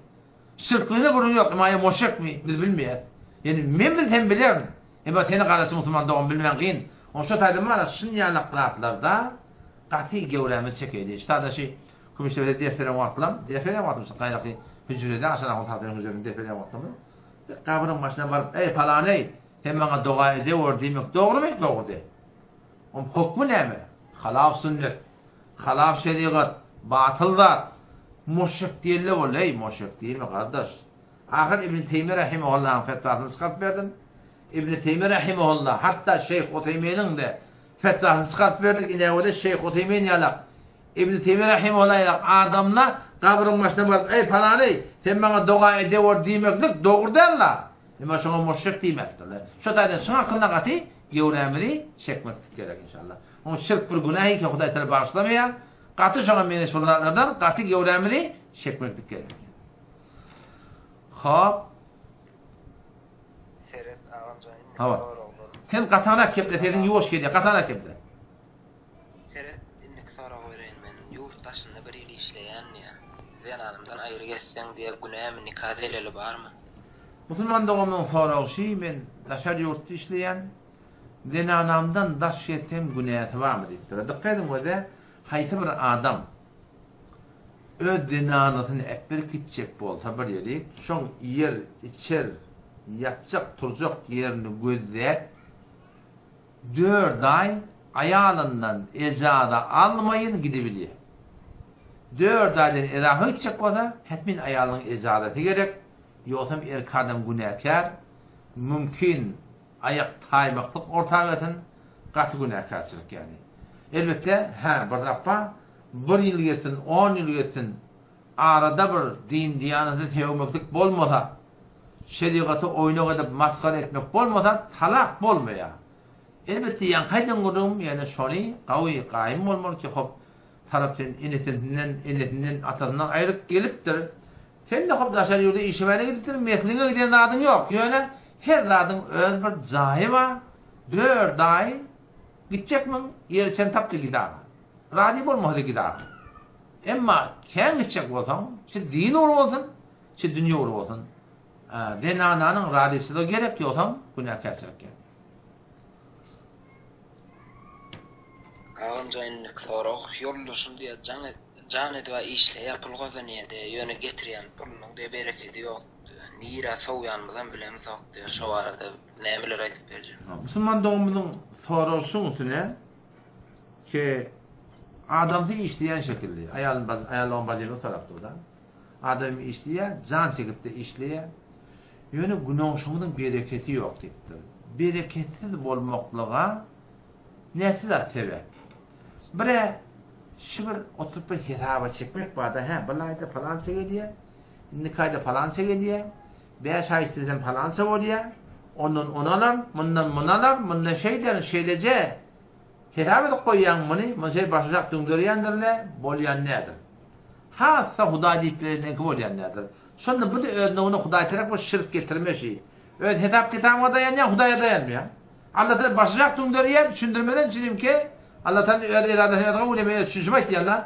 Şirkligine gürrüň ýok. Emma ýa muşrikmi? Biz bilmeýäs. Ýagny men bilsem bilerin. Emma seni garaşy musulman dogan bilmän kyn. Oň şo taýda mana şun ýalak zatlarda gaty göwrämiz çekeýdi. Şu taýda şi Kümüşdepede ders beren wagtlam, ders berýän wagtym şu gaýraky hüjrede Aşyr ahun Tatynyň hüjresinde ders berýän wagtymyz bir gabryň başyna baryp, Eý, palany-eý, sen maňa doga edewer diýmek dogrumy? Dogry däl. Oň hokmy näme? Halaf sünnet, halaf şerigat, batyl zat. Muşrik diýende boldy, eý, muşrik diýme, gardaş. Ahyr Ibn Teýmiýe rahimehullahyň fetwasyny çykaryp berdim. Ibn Teýmiýe rahimehullah, hatda Şeýh Uteýminiň-de fetwasyny çykaryp berdik, inäwede Şeýh Uteýmin ýalak, Ibn Teýmiýe rahimehullah ýalak adamla gabryň başyna baryp, Eý, palany, sen maňa doga edewer diýmeklik dogry däl-la. Emma şoňa muşrik diýmezdirler. Şo taýdan şuň hakynda gaty göwrämizi çekmeklik gerek inşallah. Oň şirk bir günäh eken Hudaý Taala bagyşlamaýar. Gaty şoňa meňzeş bolan zatlardan gaty göwrämizi çekmeklik gerek. Hop. Seret agamjan indiki Hawa. soraglarym. Sen gatarak geple sesiň ýuwaş gelýär gatarak geple. Seret indiki soragy bereýin men ýurt daşynda bir ýyl işleýän diýä zenanymdan aýry gezseň diýä günämi nika zeleli barmy. Musulman doganymyň soragy şi men daşary ýurtda işleýän zenanamdan daş gezsem günäsi barmy diýipdir. Dykgat ediň göze haýsy bir adam öz zenanasyny äpberip gitjek bolsa bir ýerik, şoň iýer, içer, ýatjak, turjak ýerini gözläp, dört aý aýalyndan ejaza almaýyn gidibilýär. Dört aýdan ezafa gitjek bolsa, hetmin aýalynyň ejazasy gerek, ýogsam erkek adam günäkär, mümkin aýak taýmaklyk orta gelsin, gaty günäkärçilik ýaly. Elbetde, hä, bir zat bar, Bir ýyl geçsin, on ýyl geçsin, arada bir din-diýanaty sögmeklik bolmasa, şerigaty oýnak edip masgara etmek bolmasa, talak bolmaýar. Elbetde, ýaňky aýdan gürrüňim ýene şony gawy gaýym bolmaly ki, hop, tarap sen enesesinden, enesinden, atasyndan aýryp gelipdir. Sen-de hop daşary ýurda işemäne gidipdir, mesliňe giden zadyň ýok. Ýöne her zadyň öz bir jaýy bar. Dört aý gitjekmiň, ýeri çen tapdy git aga. Razy bolmasa gider. Emma kän gitjek bolsaň, çi din ugry bolsun, çi dünýe ugry bolsun, zenananyň razyçylygy gerek, ýogsam günäkärçilik gerek. Agamjan indiki sorag, ýoldaşym diýýär jaň jan edibä işleýär pul gazanýar diýýär ýöne getirýän pulunyň diýýär berekedi ýok diýýär nirä sowýanymyzam bilemzok diýýär şo barada nämeler aýdyp berjek. Musulman doganymyzyň soragy şuň üstüne, Ki adamsy işleýän şekilli, aýalyny baj, aýal dogan bajyny sorap dur-da. Adam işleýär, jan çekip-de işleýär. Ýöne günoşumyzyň bereketi ýok diýipdir. Bereketsiz bolmaklyga näçe zat sebäp? Bir-ä şu bir oturyp bir hesaba çekmek bar-da, hä, bir aýda palança gelýär, indiki aýda palança gelýär, bäş aý işlesem palança bolýar, ondan ony alaryn, mundan muny alaryn, mundan şeýderin, şeýleje Hesap edip goýýaň muny, muny şeý başaşak düňderýändir-le, bolýan nädir? Hassa Hudaý diýip bereniňki bolýan nädir? Şonda bu-da öz nowuna Hudaý tarap bir şirk getirme şi. Öz hesap-kitabyňa daýanýaň, Hudaýa daýanmaýaň. Allatala başaşak düňderýär, düşündirmeden çilimki, Allatala öz eradasyny özi kabul edýär, men öz düşünişimi aýtýan-da.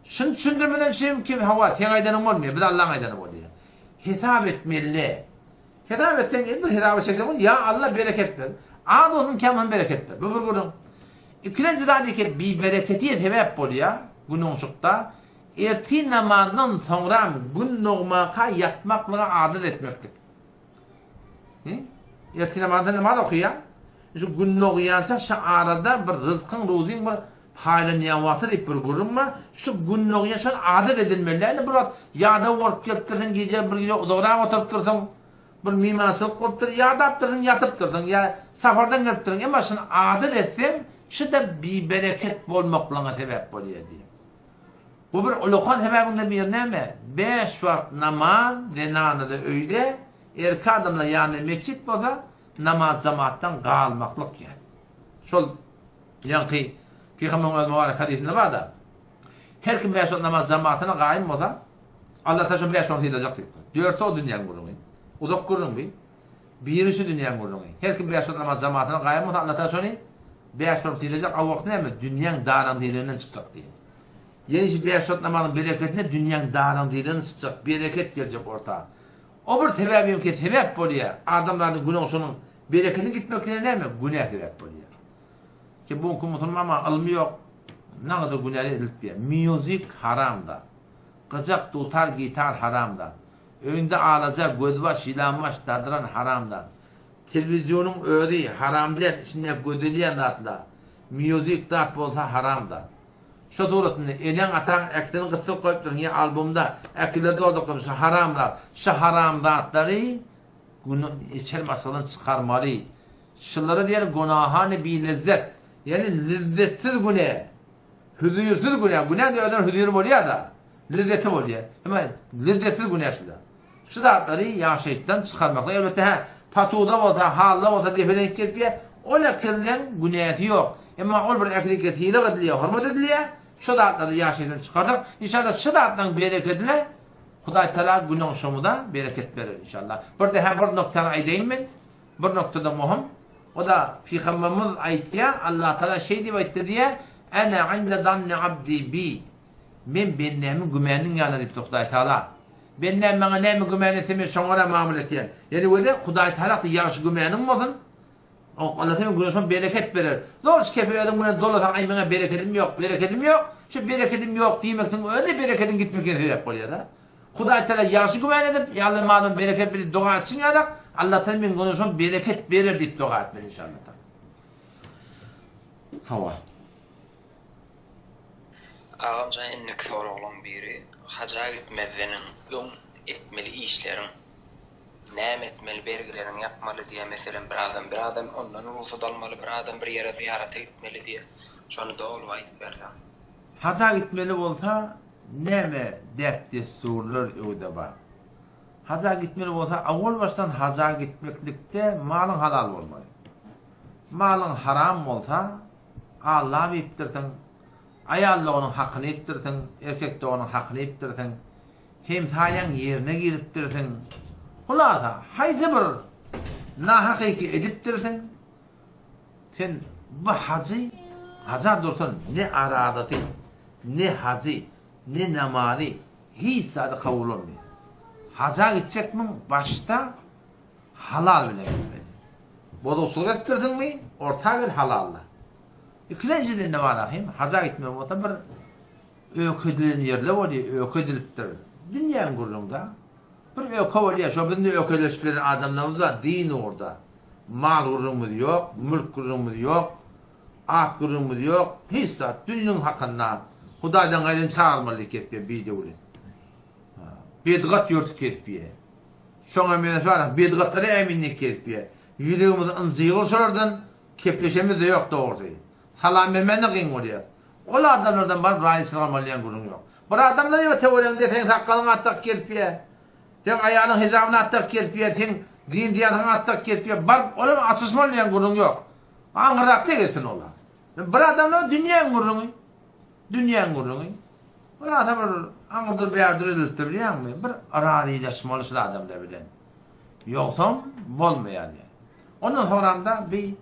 Şuny düşündirmeden çilimki, hawa, seň aýdanyň bolmaýar, biz Allaň aýdany bolýar. Hesap etmeli. Hesap etseň, el bir hesaba çekseň bolýar, ýa Alla bereket ber. Az bolsun, kem bolsun bereket ber. Bu bir gürrüň. Ikilenji zat eke bibereketiye sebäp bolýar, günüňşykda ertir namazdan soňram gün dogmaka ýatmaklyga adat etmeklik. Hi? Ertir namazdan namaz okaýar. Şu gün dogýança şu arada bir ryzkyň, ruzyň bir paýlanýan wagty diýip bir gürrüň bar. Şu gün dogýan şony adat edinmeli. Indi bir wagt ýadaw bolup gelipdirsiň, gije bir gije uzagrak oturypdyrsyň, bir myhmançylyk bolupdyr, ýadapdyrsyň, ýatypdyrsyň ýa sapardan gelipdirsiň. Emma şuny adat etseň, şu-da bibereket bolmaklygyňa sebäp bolýar diýýär. Bu bir ullakan sebäbiň-de biri näme? Bäş wagt namaz zenanaly öýde, erkek adamlar ýanynda metjit bolsa, namaz jemaatdan galmaklyk ýa. Şol ýaňky Pygamberiň öz mübarek hadysynda bar-da. Her kim bäş wagt namaz jemaatyna gaýym bolsa, Allah Taala şony bäş wagt sylajak diýipdir. Dörtsi o dünýäň gürrüňi. Uzak gürrüň bi. Biri şu dünýäň gürrüňi. Her kim bäş wagt namaz jemaatyna gaýym bolsa, Allah Taala şony bäş wagt sylajak. A wagty näme? Dünýäň daraňdylygynyň çykjak diýýär. Ýene şu bäş wagt namazyň bereketine dünýäň daraňdylygynyň çykjak, bereket geljek orta. O bir sebäbimki sebäp bolýar. Adamzadyň günäşiniň bereketiniň gitmekligine näme? Günä sebäp bolýar. Ki bu günki musulman ylmy ýok. Nagadyr günäli edilip ýa. Music haram zat. Gyjak, dutar, gitar haram zat. Öýünde alaja, gözbaş, ýylanbaş, dadran haram zat. Telewizýonyň özi haram däl, içinde gözelýän zatlar. Music zat bolsa haram zat. Şo suratynda eneň ataň äkisini gysdyryp goýupdyryň ýa albomda äkileri dolduryp şo haram zat. Şo haram zatlary günä içer maşgaladan çykarmaly. Şulara diýýär günahany bi lezzet. Ýagny lezzetsiz günä. Hüzürsiz günä. Günä de özüne hüzüri bolýar-da. Lezzeti bolýar. Emma lezzetsiz günä şular. Şu zatlary ýaşaýyşdan çykarmaklyk elbetde hä patuwda bolsa, halda bolsa depelenip gezipýär. Ol äkiliň günäsi ýok. Emma ol bir äkilike sylag edilýär, hormat edilýär. Şu zatlary ýaşaýyşdan çykarsak, inşallah şu zatlaryň berekedine Hudaý Tagala günäňşomyza bereket berer inşallah. Bir-de hä bir noktany aýdaýyn men. Bir noktada möhüm. O-da Pygamberimiz aýtýar, Allah Tagala şeý diýip aýtdy diýýär, Ene inde zanni abdi bi. Men bendämiň gümäniniň ýanynda diýipdir Hudaý Tagala. Bendäm maňa näme gümän etse men şoňa görä mamla etýän. Ýöne weli Hudaý Tagala hakda ýagşy gümäniniň bolsun. Allah seniň günäşiňe bereket berer. Zor şu kefi özüň bilen dolasaň aý meňe berekedim ýok, berekedim ýok. Şu berekedim ýok diýmekligiň özi berekediň gitmekine sebäp bolýar-da. Hudaý Tagala ýagşy gümän edip, Ýa Alla malyma bereket ber diýip doga etşiň ýalak, Alla Tagala meň günäşime bereket berer diýip doga etmeli inşallah. Hawa. Agamjan indiki soraglaň biri haja gitmezdeniň öň etmeli işleriň näme etmeli bergileriňi ýapmaly diýä meselem bir adam bir adam ondan rugsat almaly bir adam bir ýere zyýarata gitmeli diýä şony doly aýdyp berseň. Haja gitmeli bolsa näme däp dessurlar öwde bar. Haja gitmeli bolsa awal başdan haja gitmeklikde malyň halal bolmaly. Malyň haram bolsa Allap iýipdirsiň, aýal doganyň hakyny iýipdirsiň, erkek doganyň hakyny iýipdirsiň, hemsaýaň ýerine giripdirsiň. Hulasa, haýsy bir nahakyky edipdirsiň, sen bu hajy haja dursun, ne arazasy, ne hajy, ne namazy, hiç zady kabul bolmaýar. Haja gitjekmiň, başda Halal bilen gitmeli. Bozukçylyk etdirdiňmi, orta gel halalla. Ikilenjiden ne bar ahym, haja gitmek bolsa bir öýke edilen ýerler bolýar, öýke edilipdir. Dünýäň gürrüňi-da. Bir öýke bolýar, şo biziň-de öýkeleşip ýören adamlarymyz bar din ugurda. Mal gürrüňimiz ýok, mülk gürrüňimiz ýok, at gürrüňimiz ýok, hiç zat. Dünýäň hakynda Hudaýdan gaýryn çagyrmaly diýip gepýär bidöwlet. Bedgat ýörtüp gezip ýör. Şoňa meňzeş bar, bedgatlara äminlik gezip ýör. Ýüregimiz ynjygyl şolardan, kepleşemiz-de ýok dogrusy. Salam bermän-de gyn bolýar. Ol adamlardan baryp razyçylyk almaly diýen gürrüň ýok. Bir adamlar ýa töweregiňde seň sakgalyňy at dakyp gezip ýör. Seň aýalyň hijabyny at dakyp gezip ýör, seň din-diýatyňy at dakyp gezip ýör. Baryp olam açyşmaly diýen gürrüň ýok. Aňyrrakda gezsin olar. Bir adamlar dünýäň gürrüňi. Dünýäň gürrüňi. Bir adam bir aňyrdyr bärdir edilipdir bilýäňmi? Bir razylaşmaly şul adamlar bilen. Ýogsam bolmaýar diýýär. Ondan soňramda bir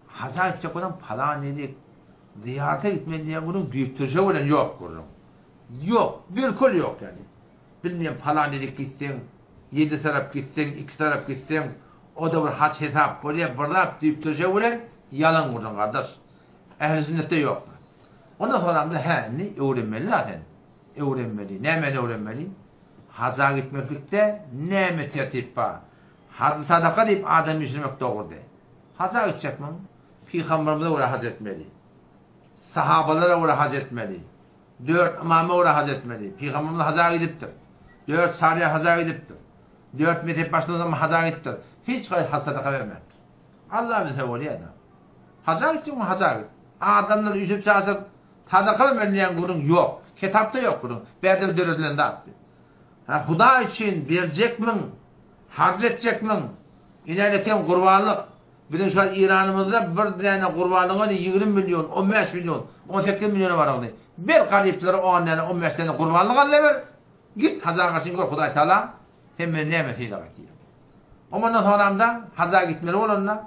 haja gitjek bolsaň palan ýerik zyýarata gitmeli diýen gürrüň düýpdürje bilen ýok gürrüň. Ýok, bilkul ýok ýani. Bilmeýän palan ýerik gitseň, ýedi tarap gitseň, iki tarap gitseň, o-da bir haç hesap bolýar, bir zat düýpdürje bilen ýalan gürrüň gardaş. Ähli sünnetde ýok. Ondan soramda hä indi öwrenmeli-la sen. Öwrenmeli. Nämäni öwrenmeli? Haja gitmeklikde näme tertip bar? Hajy sadaka diýip adam üýşürmek dogry däl. Haja gitjekmiň? Pygamberimize görä haj etmeli. Sahabalara görä haj etmeli. Dört ymama görä haj etmeli. Pygamberimiz haja gidipdir. Dört çaryýar haja gidipdir. Dört mezhep başlygy haja gidipdir. Hiç haýsy haj sadaka bermäpdir. Allah bilse bolýar-da. Haja gitjekmi, haja git. Adamlar üýşüp-çaşyp, sadaka bermeli diýen gürrüň ýok. Kitapda ýok gürrüň. Bärde bir döredilen zat. Hä, Hudaý üçin berjekmiň, harç etjekmiň? Ine-ine gurbanlyk. Biziň şu wagt Iranymyzda bir däne gurbanlygyň özi 20 million, 15 million, 18 milliona baragdy. Ber garyplara on däne, 15 däne gurbanlyk alyber. Git haja garşyň gör Hudaý Taala sen meni näme sylag etýär. Omandan soňramda haja gitmeli bolanda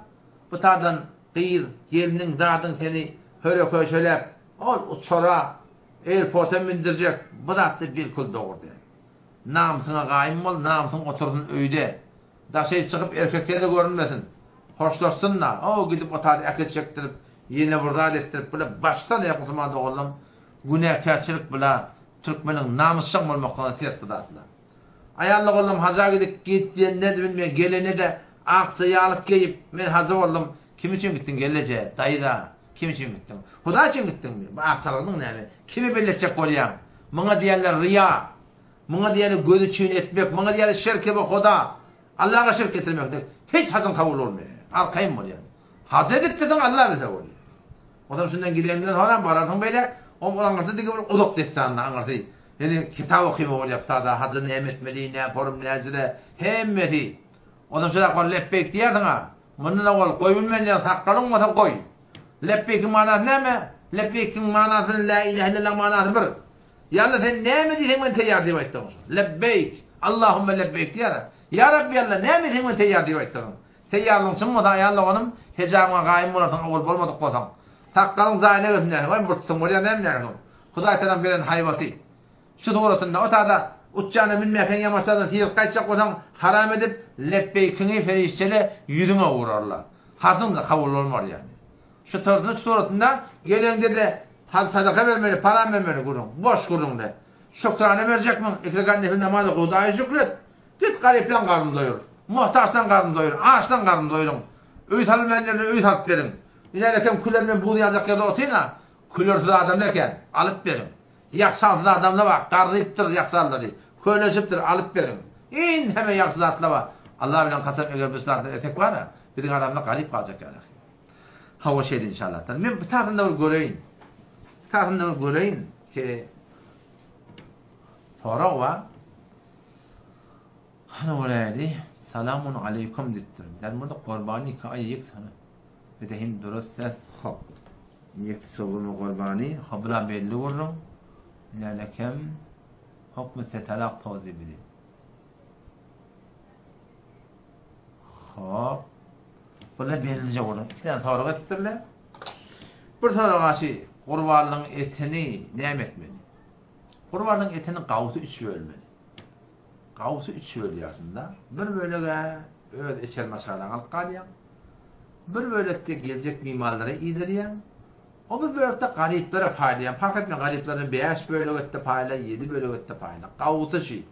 bu tadan gyz, gelniň, zadyň seni höre-köşeläp, ol uçara, airporta mündirjek, bu zatda bilkul dogry däl. Namysyňa gaýym bol, namysyň otursyn öýde. Daşary çykyp erkekde-de görünmesin. Hoşlaşsyn-da, o gidip o taýda äkit çekdirip, ýene bir zat etdirip, bula başdan aýak musulman doganlaň günäkärçilik bula türkmeniň namysjaň bolmaklygyna ters bu zatlar. Aýal doganlam haja gidip git diýende-de bilmeýän, gelende-de akja ýaglyk geýip, men hajy boldum, kim üçin gitdiň gelneje, daýza, kim üçin gitdiň? Hudaý üçin gitdiňmi? Bu akjalygyň näme? Kime belli etjek bolýaň? Muňa diýerler ryýa. Muňa diýerler göz üçin etmek, muňa diýerler şirki we Huda. Allaha şirk getirmeklik. Hiç hajyň kabul bolmaýar. Arkaýyn bolýar. Haj edipdirsiň Alla bilse bolýar. Onsoň şundan gideniňden soňram bararsyň beýle, oň aňyrsy digi bir uzak dessanda aňyrsy. Ýöne kitap okyma bolýar sada, haja näme etmeli, nä forum, näjire, hemmesi. Onsoň şeýle ol lepbeýk diýersiň-a. Mundan owal goý bilmän diýen sakgalyň bolsa goý. Lepbeýkiň manasy näme? Lepbeýkiň manasy bilen lä ilähe illallah manasy bir. Ýa Alla sen näme diýseň men teýýar diýip aýtdyň şo. Lebbeýk, Allahumma lebbeýk diýýär-ä. Ýa Rabbi Alla näme diýseň men teýýar diýip aýtdyň. Teýýarlygyň çyn bolsa aýal doganym, hejabyňa gaýym bolarsyň owal bolmadyk bolsaň. Sakgalyň jaýyna gelsin däli, goý murtsuň bolýar näme däli. Hudaý tagalaň beren haýbaty. Şu suratynda o tada uçjana münmäkäň ýamaşjadan syryp gaýtjak bolsaň haram edip lepbeýkiňi perişdele ýüzüňe urarlar. Hajyň-da kabul bolmar ýaly. Şu törtünji suratynda geleňde-de haj sadaka bermeli, param bermeli gürrüň. Boş gürrüňle. Şükrana berjekmiň? Iki rekat nefil namaz oky, Hudaýa şükret. Git garyplaň garnyny doýur. Muhtaçlaň garnyny doýur, açlaň garnyny doýuryň. Öý salynmaýan ýerine öý salyp beriň. Ine-lekem küler bilen buz ýaljak ýerde otyryn-a. Külersiz adamlar eken, alyp beriň. Ýagşalsyz adamlar bar, garrypdyr ýagşallary, könelişipdir, alyp beriň. Inheme ýagşy zatlar bar. Allah bilen kasam eger biz zatlar etsek bar-a, biziň aramyzda garyp galjak ýaly. Hawa şeýle inşallah. Men bu tarapynda bir göreýin. Bu tarapynda bir göreýin ki sorag bar. Hany göräýli. Salamun aleýkum diýipdir. Der murda gurbani ki aý ýek sana. Bedehim durust ses hop. Ýek sowumy gurbani hobla belli gürrüň. Lelekem hukmy setalak tozi bidi. Hop. Bular bellije gürrüň. Iki tane sorag etdirler. Bir sorag aşy gurbanlygyň etini näme etmeli? Gurbanlygyň etini gawsy üç bölmeli. Gawsy üç bölýärsiň-de. Bir bölege öz içeri maşgalaňy alyp galýaň. Bir bölekde geljek mimanlara iýdirýäň. O bir bölekde garyplara paýlaýaň. Parh etmeýän garyplaryna bäş bölek et-de paýla, ýedi bölek et-de paýla. Gawsy şi.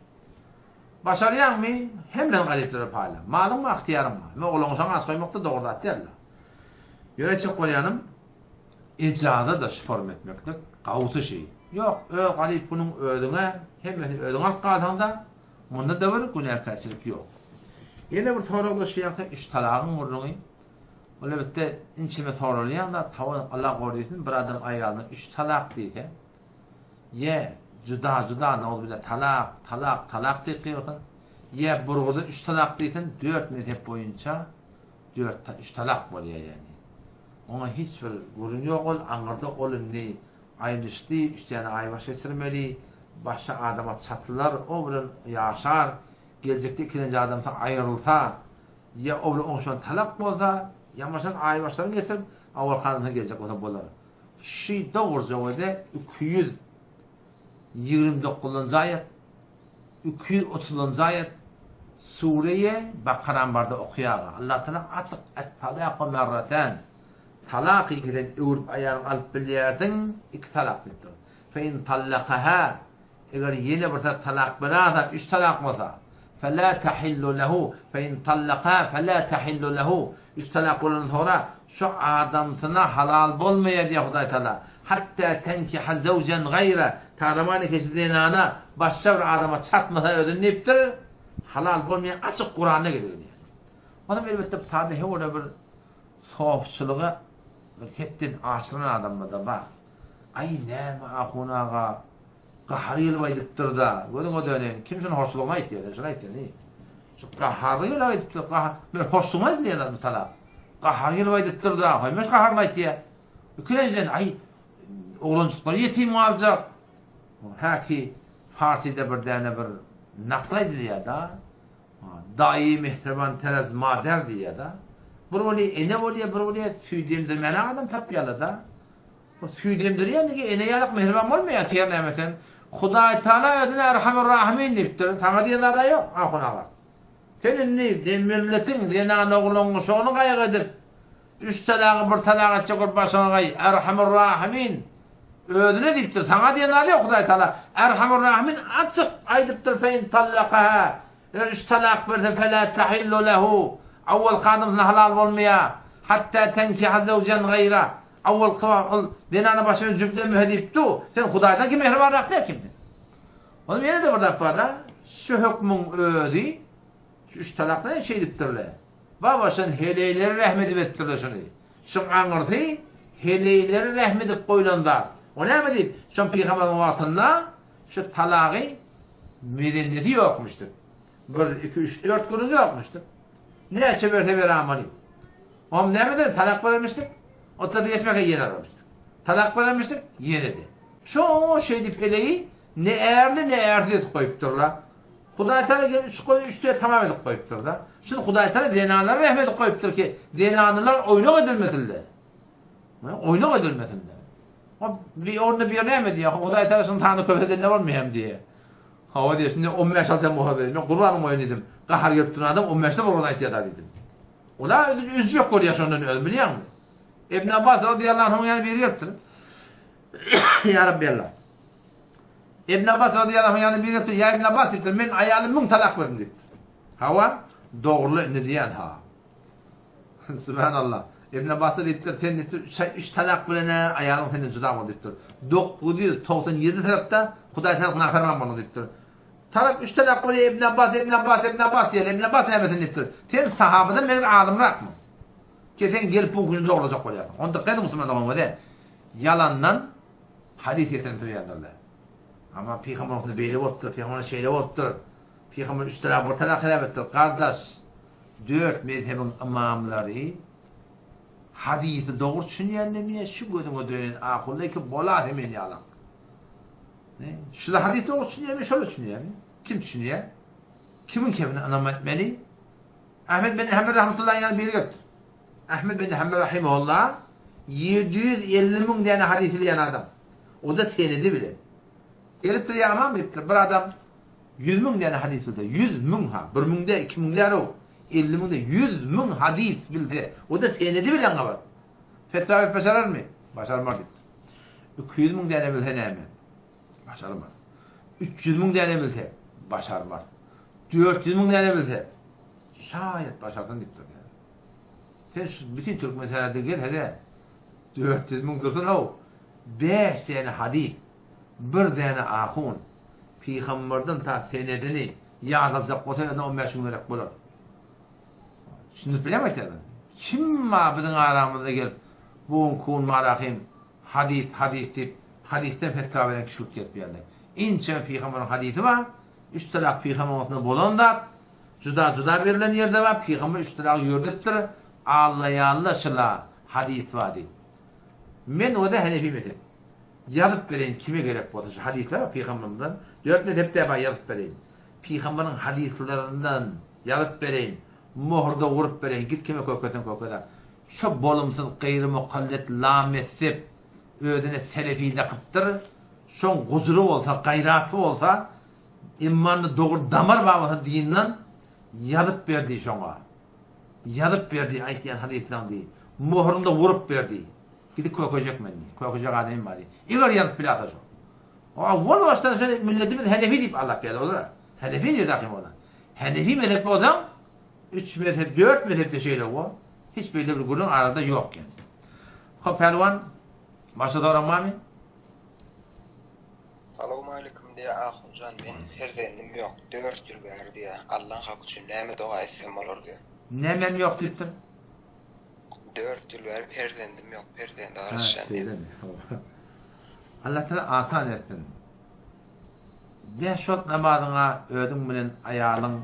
Başarýaňmy, hemmesini garyplara paýla. Malyň bar, ygtyýaryň bar. Men oglan-uşagyňy aç goýmak-da dogry zat däl-de. Ýöne aýtjak bolýanym, Ejaza-da şu forma etmeklik gawusy şi. Ýok, öz garyp günüň özüňe, hemmesini özüň alyp galsaň-da, munda-da bir günäkärçilik ýok. Ýene bir soragda şu ýaňky üç talagyň gürrüňi. Ol elbetde inçeme soralýan zat, hawa Allah gorysyn bir adam aýalyna üç talak diýse, ýe juda-juda nowzubilla talak, talak, talak diýip gygyrsyn, ýe burguda üç talak diýsin, dört mezhep boýunça dört üç talak bolýar ýagny. Oňa hiç bir gürrüň ýok ol aňyrda ol indi aýrylyşdy üç däne aýbaş geçirmeli başga adama çatylar o bilen ýaşar geljekde ikilenji adamsy aýrylsa ýa o bilen oňşan talak bolsa ýa bolmasa aýbaşlaryny geçirip awalky adamsyna geljek bolsa bolar şy dogruja özi 229-njy aýat 230-njy aýat Sureýe Bakaran barda okýaga. Allah Taala açyk Et-talaku merreten. Talak iki sen öwrüp aýalyňy alyp bilýärsiň, iki talak diýipdir. Fe in tallakaha eger ýene bir sat talak berasa, üç talak bolsa, fe la tahillu lehu fe in tallakaha fe la tahillu lehu üç talak bolandan soňra şu adamsyna halal bolmaýar diýýär Hudaý Taala. Hatda tenkiha zewjen gaýra, tagamany keşi zenana başga bir adama çatmasa özüni diýipdir, halal bolmaýar açyk Kuranda gelýär. Onam elbetde bu sada hewada bir sofçylyga bir hetden aşyran adamlarda bar. Aý näme ahun aga gahary gelip aýdypdyr-da, gözüňe döneýin, kim şuny hoşlugyny aýtýar, sen şuny aýtýan, eý. Şu gahary gelip aýdypdyr. Gahar, men hoşlugyma aýdym diýen bu talak. Gahary gelip aýdypdyr-da, hoýmeş gaharyny aýtýar. Ikilenjiden, aý, oglanjyklar ýetim galjak. Häki farsyda bir däne bir nakyl aýdylýar-da. Daýy mehriban terez mader diýýär-da. Bir bolýar ene bolýar, bir bolýar süýt emdirmäne adam tapýarlar-da. O süýt emdirýändigi ene ýalak mähriban bolmaýar, her näme sen. Hudaý Taala özüne Erhamur Rahimin diýipdir. Saňa diýen zada ýok, ahun aga. Sen indi milletiň zenan ogluňy şony gaýgy edip, üç talagy bir talak etjek bolup başyňa gaý. Erhamur Rahimin özüne diýipdir. Saňa diýen zady ýok Hudaý Taala. Erhamur Rahimin açyk aýdypdyr fe in tallakaha Eger üç talak berse felâ tahillu lehu Awwalky adamsyna halal bolmaýar. Hatta tenkiha zewjen gaýra Awwalky ol zenana başga bir jübtlenmehe diýip dur. Sen Hudaýdan kim mähribanrak däl kimsin? Onuň ýene-de bir zat bar-da, şu hökmüň özi şu üç talakda hem şeýdipdirler. Babaşan heleýleri rähm edip etdirler şuny. Şuň aňyrsy heleýleri rähm edip goýlan zat. O näme diýip, şoň pygambaryň wagtynda şu talagy mezennesi ýokmuşdyr. Bir, iki, üç, dört günüň ýokmuşdyr. Näçe berse beramaly. Oňam nämeden talak bermişdik? Otlady geçmäge ýene almyşdyk. Talak bermişdik, ýene-de. Şo şeýdip heleýi ne ärli, ne ärsiz edip goýupdyrlar. Hudaý Taala gelip üç goýun üç düýe tamam edip goýupdyr-da. Şuny Hudaý Taala zenanlara rehim edip goýupdyr ki, zenanlar oýnak edilmesinler. Oýnak edilmesinler. O bir orunda bir näme diýýär? Hudaý Taala şuny sany köpeldende bolmaýar diýýär. Hawa diýýär, şindi 15 alsam bolsa diýýär. Men gurbanyň boýun diýdim. Gahar gelip duran adam 15-de bir orun aýtýar da diýdim. Ola özüni üzjek bolýar şondan özüni bilýäňmi? Ibn Abbas radiyallahu anhuň ýanyna biri gelipdir. Ýa Rabbi Allah. Ibn Abbas radiyallahu anhuň ýanyna biri gelipdir. Ýa Ibn Abbas diýipdir, men aýalyma 1000 talak berdim diýipdir. Hawa, dogruly indi diýen ha. Subhanallah. Ibn Abbas diýipdir, sen diýipdir, 3 talak bilen aýalyň senden juda boldy diýipdir. 997 tarapda Hudaý sana naferman boldy diýipdir. Tarap üç talak bolýar Ibn Abbas, Ibn Abbas, Ibn Abbas diýýärler. Ibn Abbas nämesin diýipdir. Sen sahabadan meger alymrakmyň? Ki sen gelip bu güni dogrulajak bolýarsyň. Onda gyz musulman dogan göze ýalandan hadys getirip durýandyrlar. Amma pygamber wagtynda beýle bolupdyr, pygamber şeýle bolupdyr. Pygamber üç talak bir talak hasap etdir. Gardaş, dört mezhebiň ymamlary hadysy dogry düşünýänmi şu gözüňe dönen ahulla ki bola hemen ýalak. Şular hadys dogry düşünýärmi, şolar düşünýärmi? Kim düşünýär? Kimiň kemine ynam etmeli? Ahmet bin Hanbel rahmetullahi ýaly biri gelipdir. Ahmet bin Hanbel rahimehullah 750 müň däne hadys bilýän adam. O da senedi bilen. Gelipdir ýa ymam diýipdir. Bir adam 100 müň däne hadys bilse, 100 müň ha, 1 müňde, 2 müňde ýa 50 müňde 100 müň hadys bilse, o da senedi bilen gabat. Fetwa berip başararmy? Başarmaz diýipdir. 200 müň däne bilse näme? Başarmaz. 300 müň däne bilse, başarmaz. 400 müň däne bilse, şaýat başarsyn diýipdir. Sen şu bütün türkmen senede gel hele 400 müň dursun haw. 5 däne hadys, bir däne ahun, pygamberden ta senedini ýazajak bolsa ýa 15 gün gerek bolar. Düşündirip bilýärmi aýtýarlar? Kim bar biziň aramyzda gelip bu gün kun marahim hadys hadys diýip hadysdan fetwa beren kişilik gelip ýerde. Inçe pygamberiň hadysy bar. Üç talak pygamber wagtynda bolan zat. Juda juda berlen ýerde bar. Pygamber üç talagy ýördüpdir. Allaýanla şyla hadys bar diýip. Men oda Hanefi mezhep. Ýazyp bereýin kime gerek bolsa şu hadyslar bar pygamberimizden. Dört mezhepde bar ýazyp bereýin. Pygamberiň hadyslaryndan ýazyp bereýin, mohurda urup bereýin, git kime kökeseň köke-de. Şo bolumsyz gaýry mukallit lamessep özüne selefi dakypdyr, şoň gujury bolsa, gaýraty bolsa, imanly dogry damar bar bolsa dinden ýazyp ber diý şoňa. Ýazyp ber diý aýtýan hadyslaň diý. Mohuryny-da urup ber diý. Gidip kökejek men diý. Kökejek adamym bar diý. Eger ýazyp bilasa şo. Owwal başdan şu milletimiz Hanefi diýip allap geldi olar. Hanefi diýdi ahim olar. Hanefi mezhep bolsaň, üç mezhep, dört mezhepde şeýle bu. Hiç beýle bir gürrüň arada ýok ýa. Hop pälwan, başga soraň barmy? Salowmaleýkim diýä Ahunjan men perzendim ýok dört ýyl bäri diýä Allaň haky üçin näme doga etsem bolar diýä. Nämem ýok diýipdir? Dört ýyl bäri perzendim ýok perzende garaşýan diýip. Allah Taala asan etsin. Bäş wagt namazyňa özüň bilen aýalyň.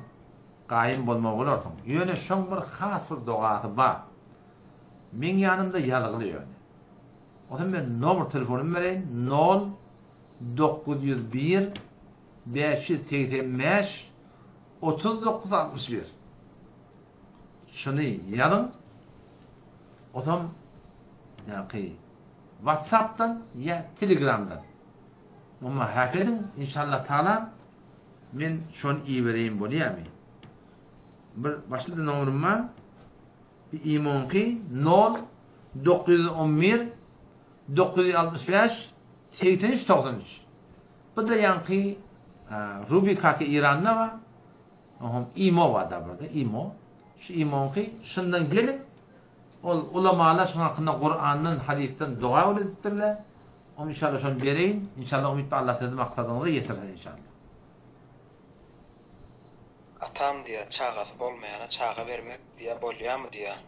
Gaýym bolmaly bolarsyň. Ýöne şoň bir has bir dogasy bar. Meň ýanymda ýazgyly ýöne. Onsoň men nomer telefonymy bereýin, nol 901 585 39 61. Şuny ýazyň. Onsoň ýaňky WhatsApp-dan ýa Telegram-dan. Muňa häk ediň, inşallah taala men şony ibereýin bolýamy? Bir başda nomerim bar. Bir imoňky 0 911 965 83 93. Bu da ýaňky Ruby kake Iranda bar. Oňam imo bar da burada, imo. Şu imoňky şundan gelip ol ulamalar şuň hakynda Kurandan, hadysdan doga öwredipdirler. Oňa inşallah şony bereýin. Inşallah umyt bar Allah sizi maksadyňyza ýetirsin inşallah. Atam diýýär çagasy bolmaýana çaga bermek diýýär bolýamy diýýär.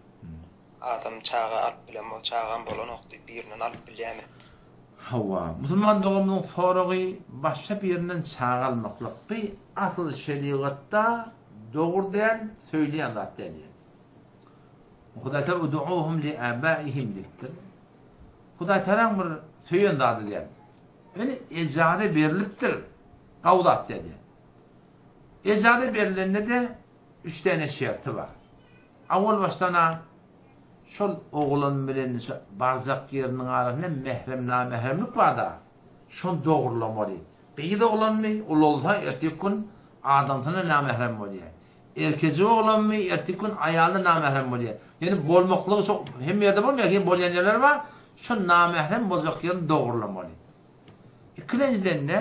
Adam çaga alyp bilemok çagam bolanok diýip birinden alyp bilýämi. Hawa, musulman doganymyzyň soragy başga birinden çaga almaklyk bi asyl şerigatda dogry däl, söýülýän zat däl ýaly. Hudaý Taala uduuhum li abaihim diýipdir. Hudaý Taalaň bir söýen zady däl. Ýöne ejaza berlipdir, gawy zat däl ýaly. Ejaza berlende-de üç däne şerti bar. Awal başdan-a şol oglan bilen şo barjak ýeriniň arasynda mährem-namähremlik bar-da, şony dogrulamaly. Gyz oglanmy, ulalsa ertir gün adamsyna namährem bolýar. Erkejik oglanmy, ertir gün aýalyna namährem bolýar. Ýöne bolmaklygy şo hemme ýerde bolmaýar, keýin bolýan ýerleri bar, şo namährem boljak ýerini dogrulamaly. Ikilenjiden-de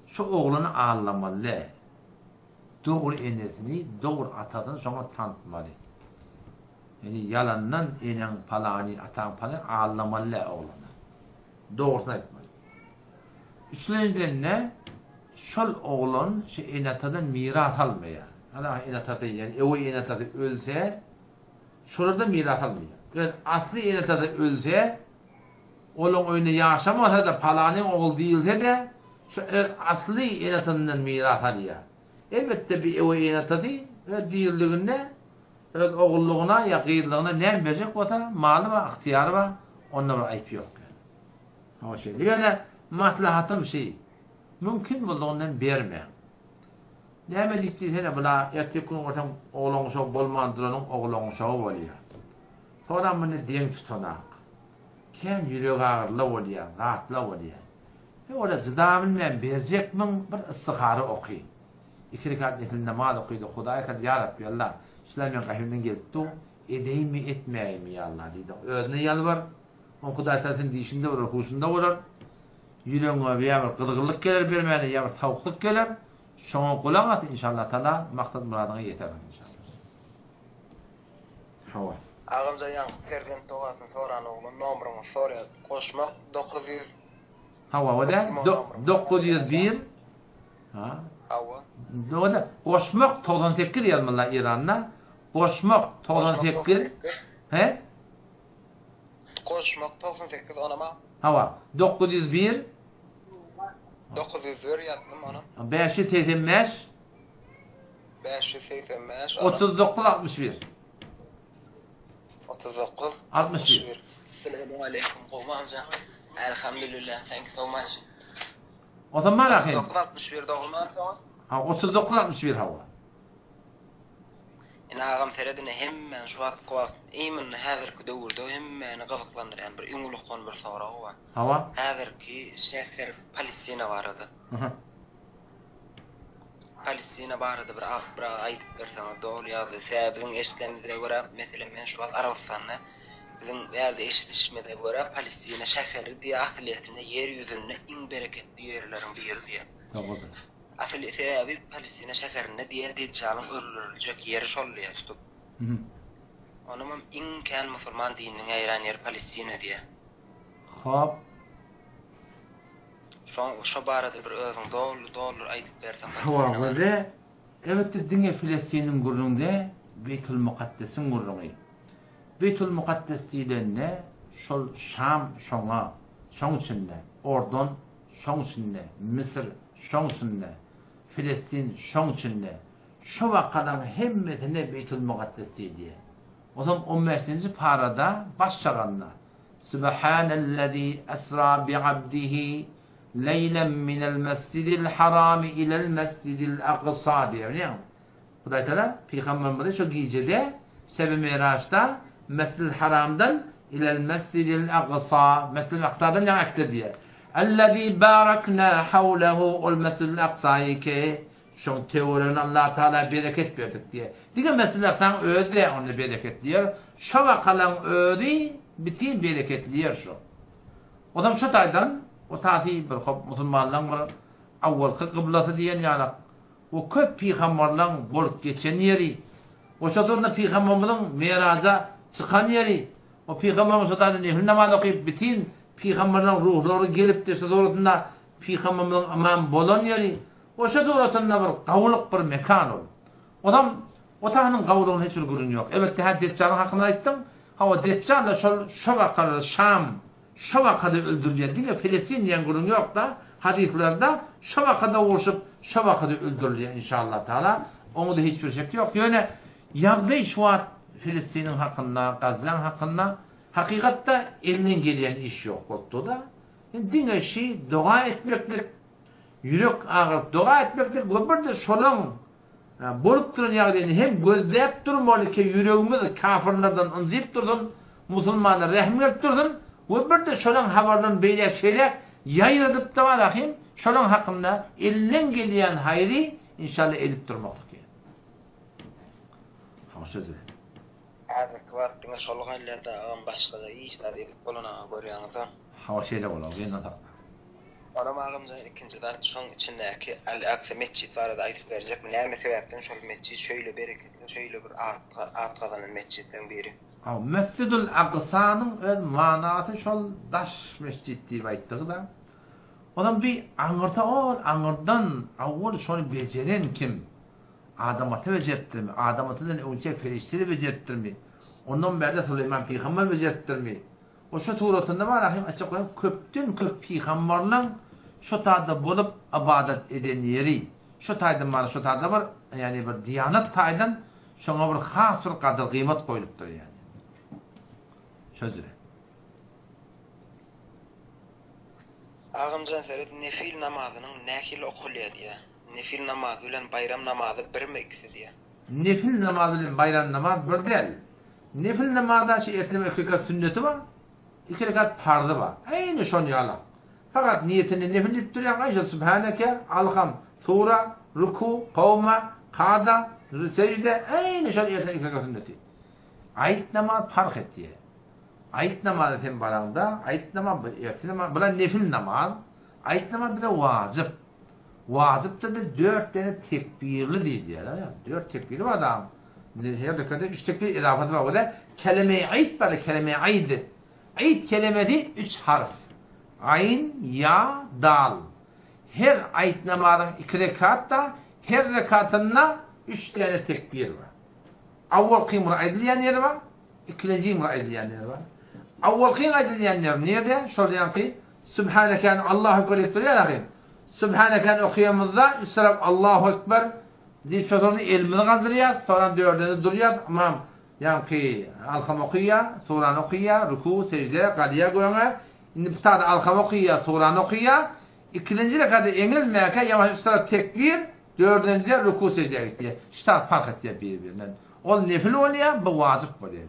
şo oglany aldamaly däl. Dogry enesini, dogry atasyny şoňa tanytmaly. Ýöne ýalandan eneň palany, ataň palany aldamaly däl oglana. Dogrusyny aýtmaly. Üçlenjiden-de şol oglan şu ene-atadan miras almaýar. Hala ene-atasy, ýagny öweý ene-atasy ölse, şolardan miras almaýar. Öz asly ene-atasy ölse, Olaň öýünde ýaşamasa-da, palanyň ogly diýilse-de, şu öz asly ene-atasyndan miras alýar. Elbetde, bir öweý ene-atasy öz diriliginde öz ogullygyna ýa gyzlygyna näme berjek bolsa, maly bar, ygtyýary bar, onda bir aýp ýok. Hawa şeýle. Ýöne maslahatym şi, mümkin boldugyndan bermäň. Näme diýip diýsene, bula ertir gün görseň oglan uşagy bolman duranyň oglan uşagy bolýar. Soňra muny deň tutanak. Kän ýüregagyryla bolýar, zatla bolýar. He ola jydabilmän berjekmiň bir istihara oky. Iki rekat nefil namaz okyda Hudaýa kal ýa Rabbi Allah şular meň gahymdan gelip dur, edeýinmi etmäýinmi ýa Allah diýdi. Özüne ýalbar. Oň Hudaý taala seň dişiňde bolar, huşunda bolar. Ýüregiňe ýa bir gyzgynlyk geler bermäne ýa bir sowuklyk geler. Şoňa gulak as inşallah taala maksat myradyňa ýetersiň inşallah. Hawa. Agamjan ýaňky perzent dogasyny soran oglan nomeriňizi soraýar goşmak 900 Hawa o däl 901 Ha. Hawa. Dogry. Goşmak 98 ýazmalylar Iranda. Goşmak 98. He? Goşmak 98 onama. Hawa. 901 901 ýazdym onam. 585 585 39 61 39 61 Assalamu aleykum gowmy amca Elhamdülillah thank you so much Ozan bar ahim. 39 61 dogrumy soň? Ha 39 61 hawa. Ine agam seredine hemmäni şu wagtky wagt imенно häzirki döwürde hemmäni gyzyklandyrýan bir iň uly bir sorag bar. Hawa. Häzirki şäher Palestina barada. Palestina barada bir bir aýdyp berseňiz doly ýagdaý. Sebäbi biziň eşidenimize görä, meselem men şu wagt Arabystanda biziň bu ýerde eşidişimize görä Palestina şäheri diýýär asylýetinde ýer ýüzünde iň bereketli ýerleriň biri diýýär. Dogrudyr. Asyl sebäbi Palestina şäherinde diýýär Dejjalyň öldüriljek ýeri şol diýýär tutup. Onamam iň kän musulman dininiň ýaýran ýeri Palestina diýýär. Hop. Şoň şo barada bir özüň doly doly aýdyp berseň Hawa göze elbetde diňe Filestiniň gürrüňi däl Beýtul Mukaddesiň gürrüňi. Beýtul Mukaddes diýlende şol Şam şoňa şoň içinde, Ordon şoň içinde, Müsür şoň içinde, Filestin şoň içinde. Şo wakalaryň hemmesine Beýtul Mukaddes diýilýär. Onsoň on bäşinji parada baş çaganda, Subhanellezî esra bi'abdihi leýlen minel mesjidil harami ilel mesjidil aksa diýýär. Bilýäňmi? Hudaý Tagala pygamberimizi şo gijede Şebi Miraçda Mesjidil Haramdan ilel Mesjidil Aksa, Mesjidil Aksadan ýaňy äkitdi diýýär. Ellezî barakna hawlehu ol Mesjidil Aksaýy ki Şoň töweregine Allah Tagala bereket berdik diýýär. Diňe Mesjidil Aksaň özi däl onda bereketli ýer. Şo wakalaň özi bitin bereketli ýer şo. Ozam şo taýdan o taýy bir hop musulmanlaň bir awwalky gyblasy diýen ýalak we köp pygambarlaň bolup geçen ýeri we şo turunda pygambarymyzyň meraja çykan ýeri we pygambarymyz şo taýda nefil namaz okyp bitin pygambarlaň ruhlary gelipdi şo suratynda pygambarymyzyň ymam bolan ýeri we şo suratynda bir gawulyk bir mekan ol. Ozam o taýynyň gawulygyna hiç bir gürrüň ýok. Elbetde hä Deçjalyň hakynda aýtdyň. Hawa Deçjal-da şol şo wakalarda Şam Şo wakada öldürilýär. Diňe Felestin diýen gürrüň ýok-da, hadyslarda şo wakada urşup, şo wakada öldürilýär inşallah taala. Oňada hiç bir şek ýok. Ýöne ýagdaý şu wagt Felestiniň hakynda, Gazzaň hakynda hakykatda elinden gelýän iş ýok bolupdy-da. Indi diňe şi doga etmeklik, ýürek agyryp doga etmeklik we bir-de şolaň Bolup duran ýagdaýyny hem gözläp durmaly ki ýüregimiz kafyrlardan ynjyp dursun, musulmana rehim gelip dursun we birde şolaň habarlaryny beýläk şeýläk ýaýradyp da barahym şolaň hakynda elinden gelýän haýry inşallah edip durmaklyk ýa. Hawa sözi. Häzirki wagt diňe şol galýada agam başgada hiç zat edip bolanaga görýäňizä. Hawa şeýle bolar gyndan sakla. Onam agamjan ikinji zat şoň içindäki Al Aksa metjit barada aýdyp berjekmi näme sebäpden şol metjit şöýle bereketli şöýle bir at at gazanan metjitleň biri. Hawa Mesjidul Aksanyň öz manasy şol daş mesjit diýip aýtdygy-da. Onam bi aňyrda ol aňyrdan awwal şony bejeren kim? Adam ata bejeripdirmi? Adam atadan öňçe perişdeler bejeripdirmi? Ondan bärde Süleýman pygamber bejeripdirmi? O şo suratynda bar ahim açyk goýan köpden köp pygamberleň şo taýda bolup ybadat eden ýeri. Şo taýdan bar şo taýda bir ýagny bir diýanat taýdan şoňa bir has bir gadyr gyýmat goýlupdyr ýagny. Şo jüre. Agamjan seret nefil namazynyň nähili okalýa diýä. Nefil namazy bilen baýram namazy birmi ikisi diýä. Nefil namazy bilen baýram namaz bir däl. Nefil namazda şu erteme iki rekat sünneti bar, iki rekat parzy bar. Eýni şon ýalak. Fakat niýetinde nefil diýip durýaň, aý şo Sübhaneke, Alham, sura, ruku, kowma, kada, sejde, eýni şol erteme iki rekat sünneti. Aýt namaz parh etýär. Aýt namaza sen baraňda, aýt namaz bu ertir namaz, bular nefil namaz. Aýt namaz bize wajyp. Wajypdyr-da dört däne tekbirli diýilýär. Dört tekbiri bar adam. Her rekatda üç tekbir idafasy bar. O-da keleme-i aýd bar, keleme-i aýd. Aýd kelemesi üç harf. Aýn, ýa, dal. Her aýt namazyň iki rekat-da, her rekatynda üç däne tekbir bar. Awwalkyň bir aýdylýan ýeri bar, ikilenjiň bir aýdylýan ýeri bar. Awwalkyň aýdylýan ýeri nirde? Şol ýaňky Sübhanekäni Allahu ekber diýip durýar ahym. Sübhanekäni okaýamyzda üç tarap Allahu ekber diýip şo zorda elimizi galdyrýas, soňram dördünji durýas, ymam ýaňky Alham okaýar, surany okaýar, ruku, sejde, galýar göňe. Indi bu taýda Alham okaýar, surany okaýar. Ikilenji rekada eňilmäkä ýaňy üç tarap tekbir, dördünjide ruku sejdä gitýär. Şu zat parh etýär biri-birinden. Ol nefil bolýar, bu wajyp bolýar.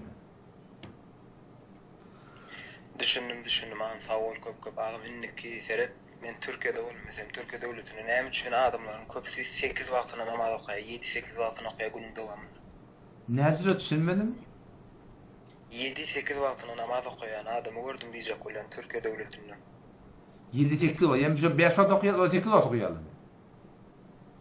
Düşündim düşündim agam sag bol köp köp agam indiki seret men Türkiýede boldum mesem Türkiýe döwletinde näme üçin adamlaryň köpüsi sekiz wagtyna namaz okaýar ýedi sekiz wagtyna okaýar günüň dowamynda. Näjüre düşünmedim. Ýedi sekiz wagtyna namaz okaýan adamy gördüm diýjek bolýan Türkiýe döwletinde. Ýedi sekiz wagt ýa biz bäş wagt okaýas olar sekiz wagt okaýarlar.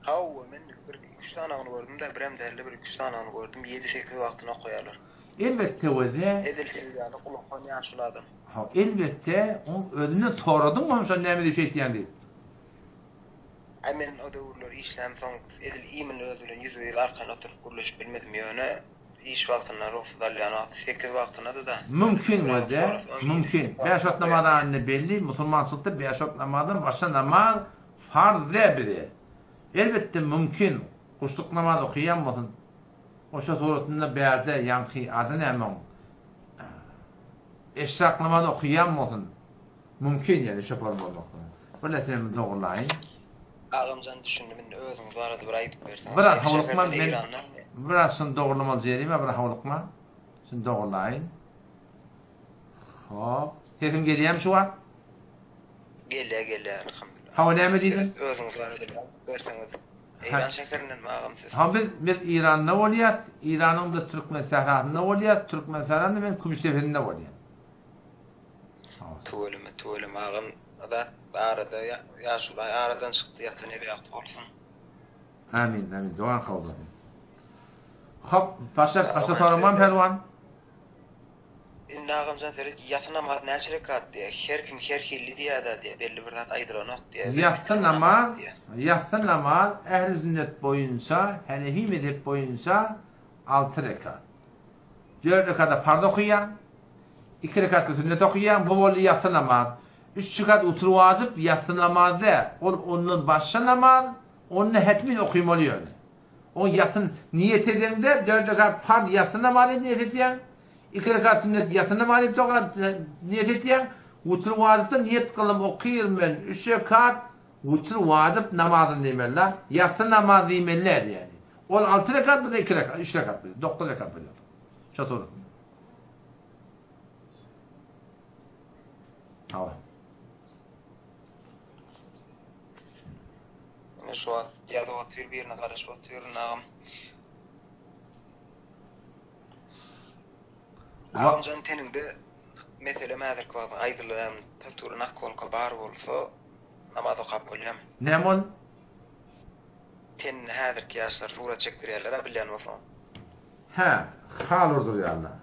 Hawa men bir iki üç sanagyny gördüm de birem dälde bir iki üç sanagyny gördüm ýedi sekiz wagtyna okaýarlar. Elbetde weze. Edil siz ýaly ulakan ýaşuly adam. Hawa elbetde oň özünden soradyňmy hem şony näme diýip şeýtýäň diýip. Aý men o döwürler işlämsoň edil imin özi bilen ýüzbe ýüz arkaýyn oturyp gürleşip bilmedim ýöne iş wagtynda rugsat alýan wagty sekiz wagtynady-da. Mümkin weze mümkin. Bäş wagt namaz indi belli musulmançylykda bäş wagt namazdan başga namaz farz däl bize. Elbetde mümkin. Guşluk namaz okaýan bolsun. Oşa suratynda bärde ýaňky ady näme oň? Eşrak namaz okaýan bolsun. Mümkin ýaly şoför bolmaklygy. Bir näsemi men dogrulaýyn. Agamjan düşündim indi özüňiz barada bir aýdyp berseňiz. Biraz howlukma men biraz şuny dogrulamaly ýerim bar bir howlukma. Şuny dogrulaýyn. Hop. Sesim gelýärmi şu wagt? Gelýär gelýär alhamdulillah. Hawa näme diýdiň? Özüňiz barada bir aýdyp berseňiz. Eýran şäherindenmi agam siz? Ha biz biz Eýranda bolýas. Eýranyň da Türkmen sährasynda bolýas. Türkmen sährasynda men Kümüşdepesinde bolýan. Tüweleme tüweleme agam zat arada ýaşuly aradan çykdy ýatan ýeri ýagty bolsun. Amin amin dogan kabul bolsun. Hop başa başa soraman Pälwan. Indi agamjan seret ýasy namaz näçe rekat diýä her kim her hilli diýädä diýä belli bir zat aýdylanok diýä. Ýasy namaz ýasy namaz ähli sünnet boýunça henefi mezhep boýunça alty rekat. Dört rekada parz okaýaň, iki rekatda sünnet okaýaň, bu boldy ýassy namaz. Üç rekat witr wajyp, ýassy namaz däl. Ol ondan başga namaz, onda hetmin okymaly ýöne. Oň ýassy niýet edeňde dört rekat parz ýassy namaz diýip niýet etýäň, iki rekat sünnet ýassy namaz diýip doga niýet etýäň, witr wajypda niýet kyldym okyryn men üç rekat witr wajyp namazyny diýmeli-la, ýassy namaz diýmeli däl ýäni. Ol alty rekat bu-da iki rekat, üç rekat bolýar, 9 rekat bolýar. Şo suratynda. Hawa. Ine şu wagt ýazyp otyr birine garaşyp otyryn agam. Agamjan teniňde meselem häzirki wagtda aýdylan tatura nakolka bar bolsa namaz okap bolýamy? Näme ol? Tenine häzirki ýaşlar surat çekdirýärler-ä bilýän bolsaň. Hä, hal urdurýarlar.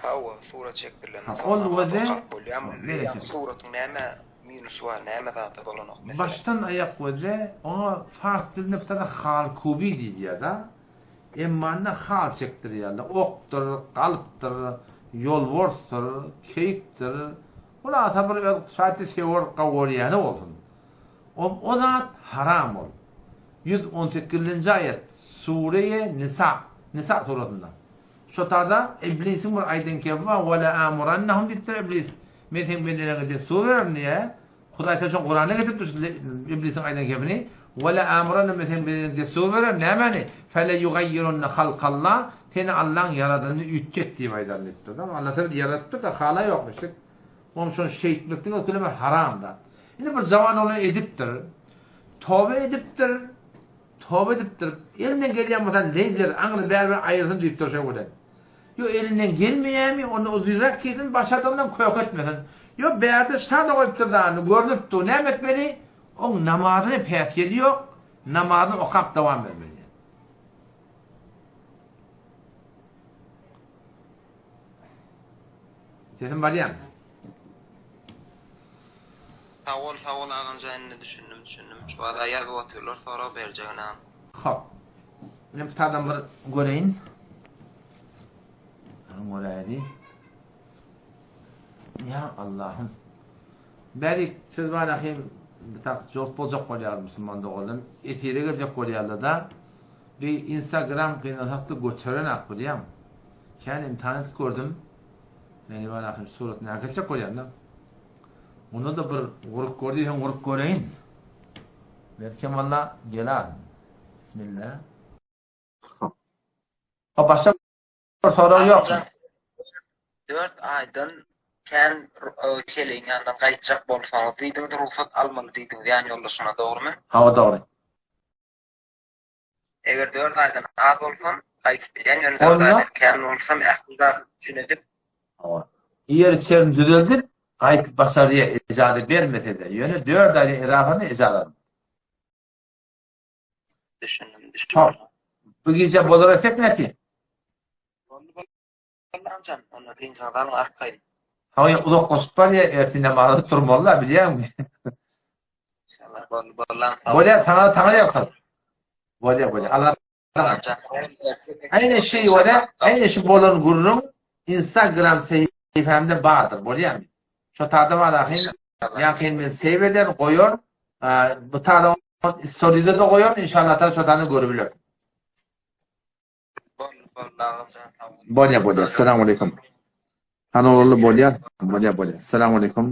Hawa, surat çekdirilenden soň namaz okap bolýarmy? Ýa suratyň näme minusy bar, näme zady bolanok meselem? Başdan aýak weze, oňa fars dilinde bir tane halkubi diýilýär-da. Emma indi hal çekdirýärler. Okdur, galypdyr, ýolbarsdyr, keýikdir. Hulasa bir öz şaýty sewar gowurýany bolsun. Ol o zat haram ol. 118-nji aýat, Sure-i Nisa, Nisa surasynda. Şo tada Iblisiň bir aýdan kepi bar, Ve le'amurannahum diýipdir Iblis. Men seň bendeleriňe dessur bererin diýýär. Hudaý taşan Kuranda getiripdir şu Iblisiň aýdan kepini. Ve le'amurannahum men seň bendeleriňe dessur bererin. Nämäni? Fele yugayyirunne halkallah. Seni Allaň ýaradanyny üýtget diýip aýdar diýipdir. Allah taala ýaradypdyr-da, hala ýokmuşdyk. Onuň şony şeýtmeklik ötülemez haram zat. Indi bir jawan oglan edipdir. Toba edipdir. Toba edipdir. Elinden gelýän bolsa leýzer aňry bäri bir aýyrsyn diýipdir şo bilen. Ýo elinden gelmeýärmi, onda uzynrak kesin, başardygyndan kök etmesin. Ýo bärde ştada goýupdyr dany, görnüp dur. Näme etmeli? Oň namazyna päsgeli ýok, namazyny okap dowam bermeli. Sesim barýamy? Sag bol sag bol agamjan indi düşündim düşündim şu wada ýazyp otyrlar sorag berjegin agam. Hop. Men bu tadan bir göreýin. Göräýli. Ya Allah'ım. Bärik siz bar ahim bir tak jogap boljak bolýar musulman doganlarym. Efire geljek bolýarlar da. Bir Instagram gynasakda göteren ak bilýäň. Kän imtihan edip gördüm. Meni bar ahim suratyny äketjek bolýan-da. Onda-da bir gurup gör diýseň gurup göreýin. Belkem walla gelar. Bismillah. Ha başga bir sorag ýokmy? 4 aýdan kän keleýiň ýanyndan gaýtjak bolsaňyz diýdiňiz, rugsat almaly diýdiňiz ýan ýoldaşyna, dogrumy? Hawa dogry. Eger 4 aýdan az bolsam, gaýdyp bilýän, ýöne 4 aýdan kän bolsam, ähli zady üpjün edip, Hawa. Ýer içerini düzeldip, gaýdyp başarýar, ejaza bermese-de. Ýöne 4 aýdan edasyny ejaza almaly. Düşündim, düşündim. Bu gije bolar etsek näti? Boldy, boldy amjan, onda dynjyňyzy alyň arkaýyn. Hawa, uzaklaşyp barýar, ertir namaza turmaly-da, bilýäňmi? İnşallah boldy, boldy. Bolýar, saňa taňry ýalkasyn. Bolýar, bolýar. Allah Aýna şeý bolýar, aýna şu bolan gürrüň Instagram sahypamda bardyr, bolýarmy? Şo tada bar ahyn, ýakyn men save eder, goýar. Bu tada. Story'de de goýaryn inşallah taala şo tany görüp biler. Boldy boldy agam jan sag bol. Bolýar bolýar. Essalamu aleýkum. Hany ogully bolýar. Bolýar bolýar. Essalamu aleýkum.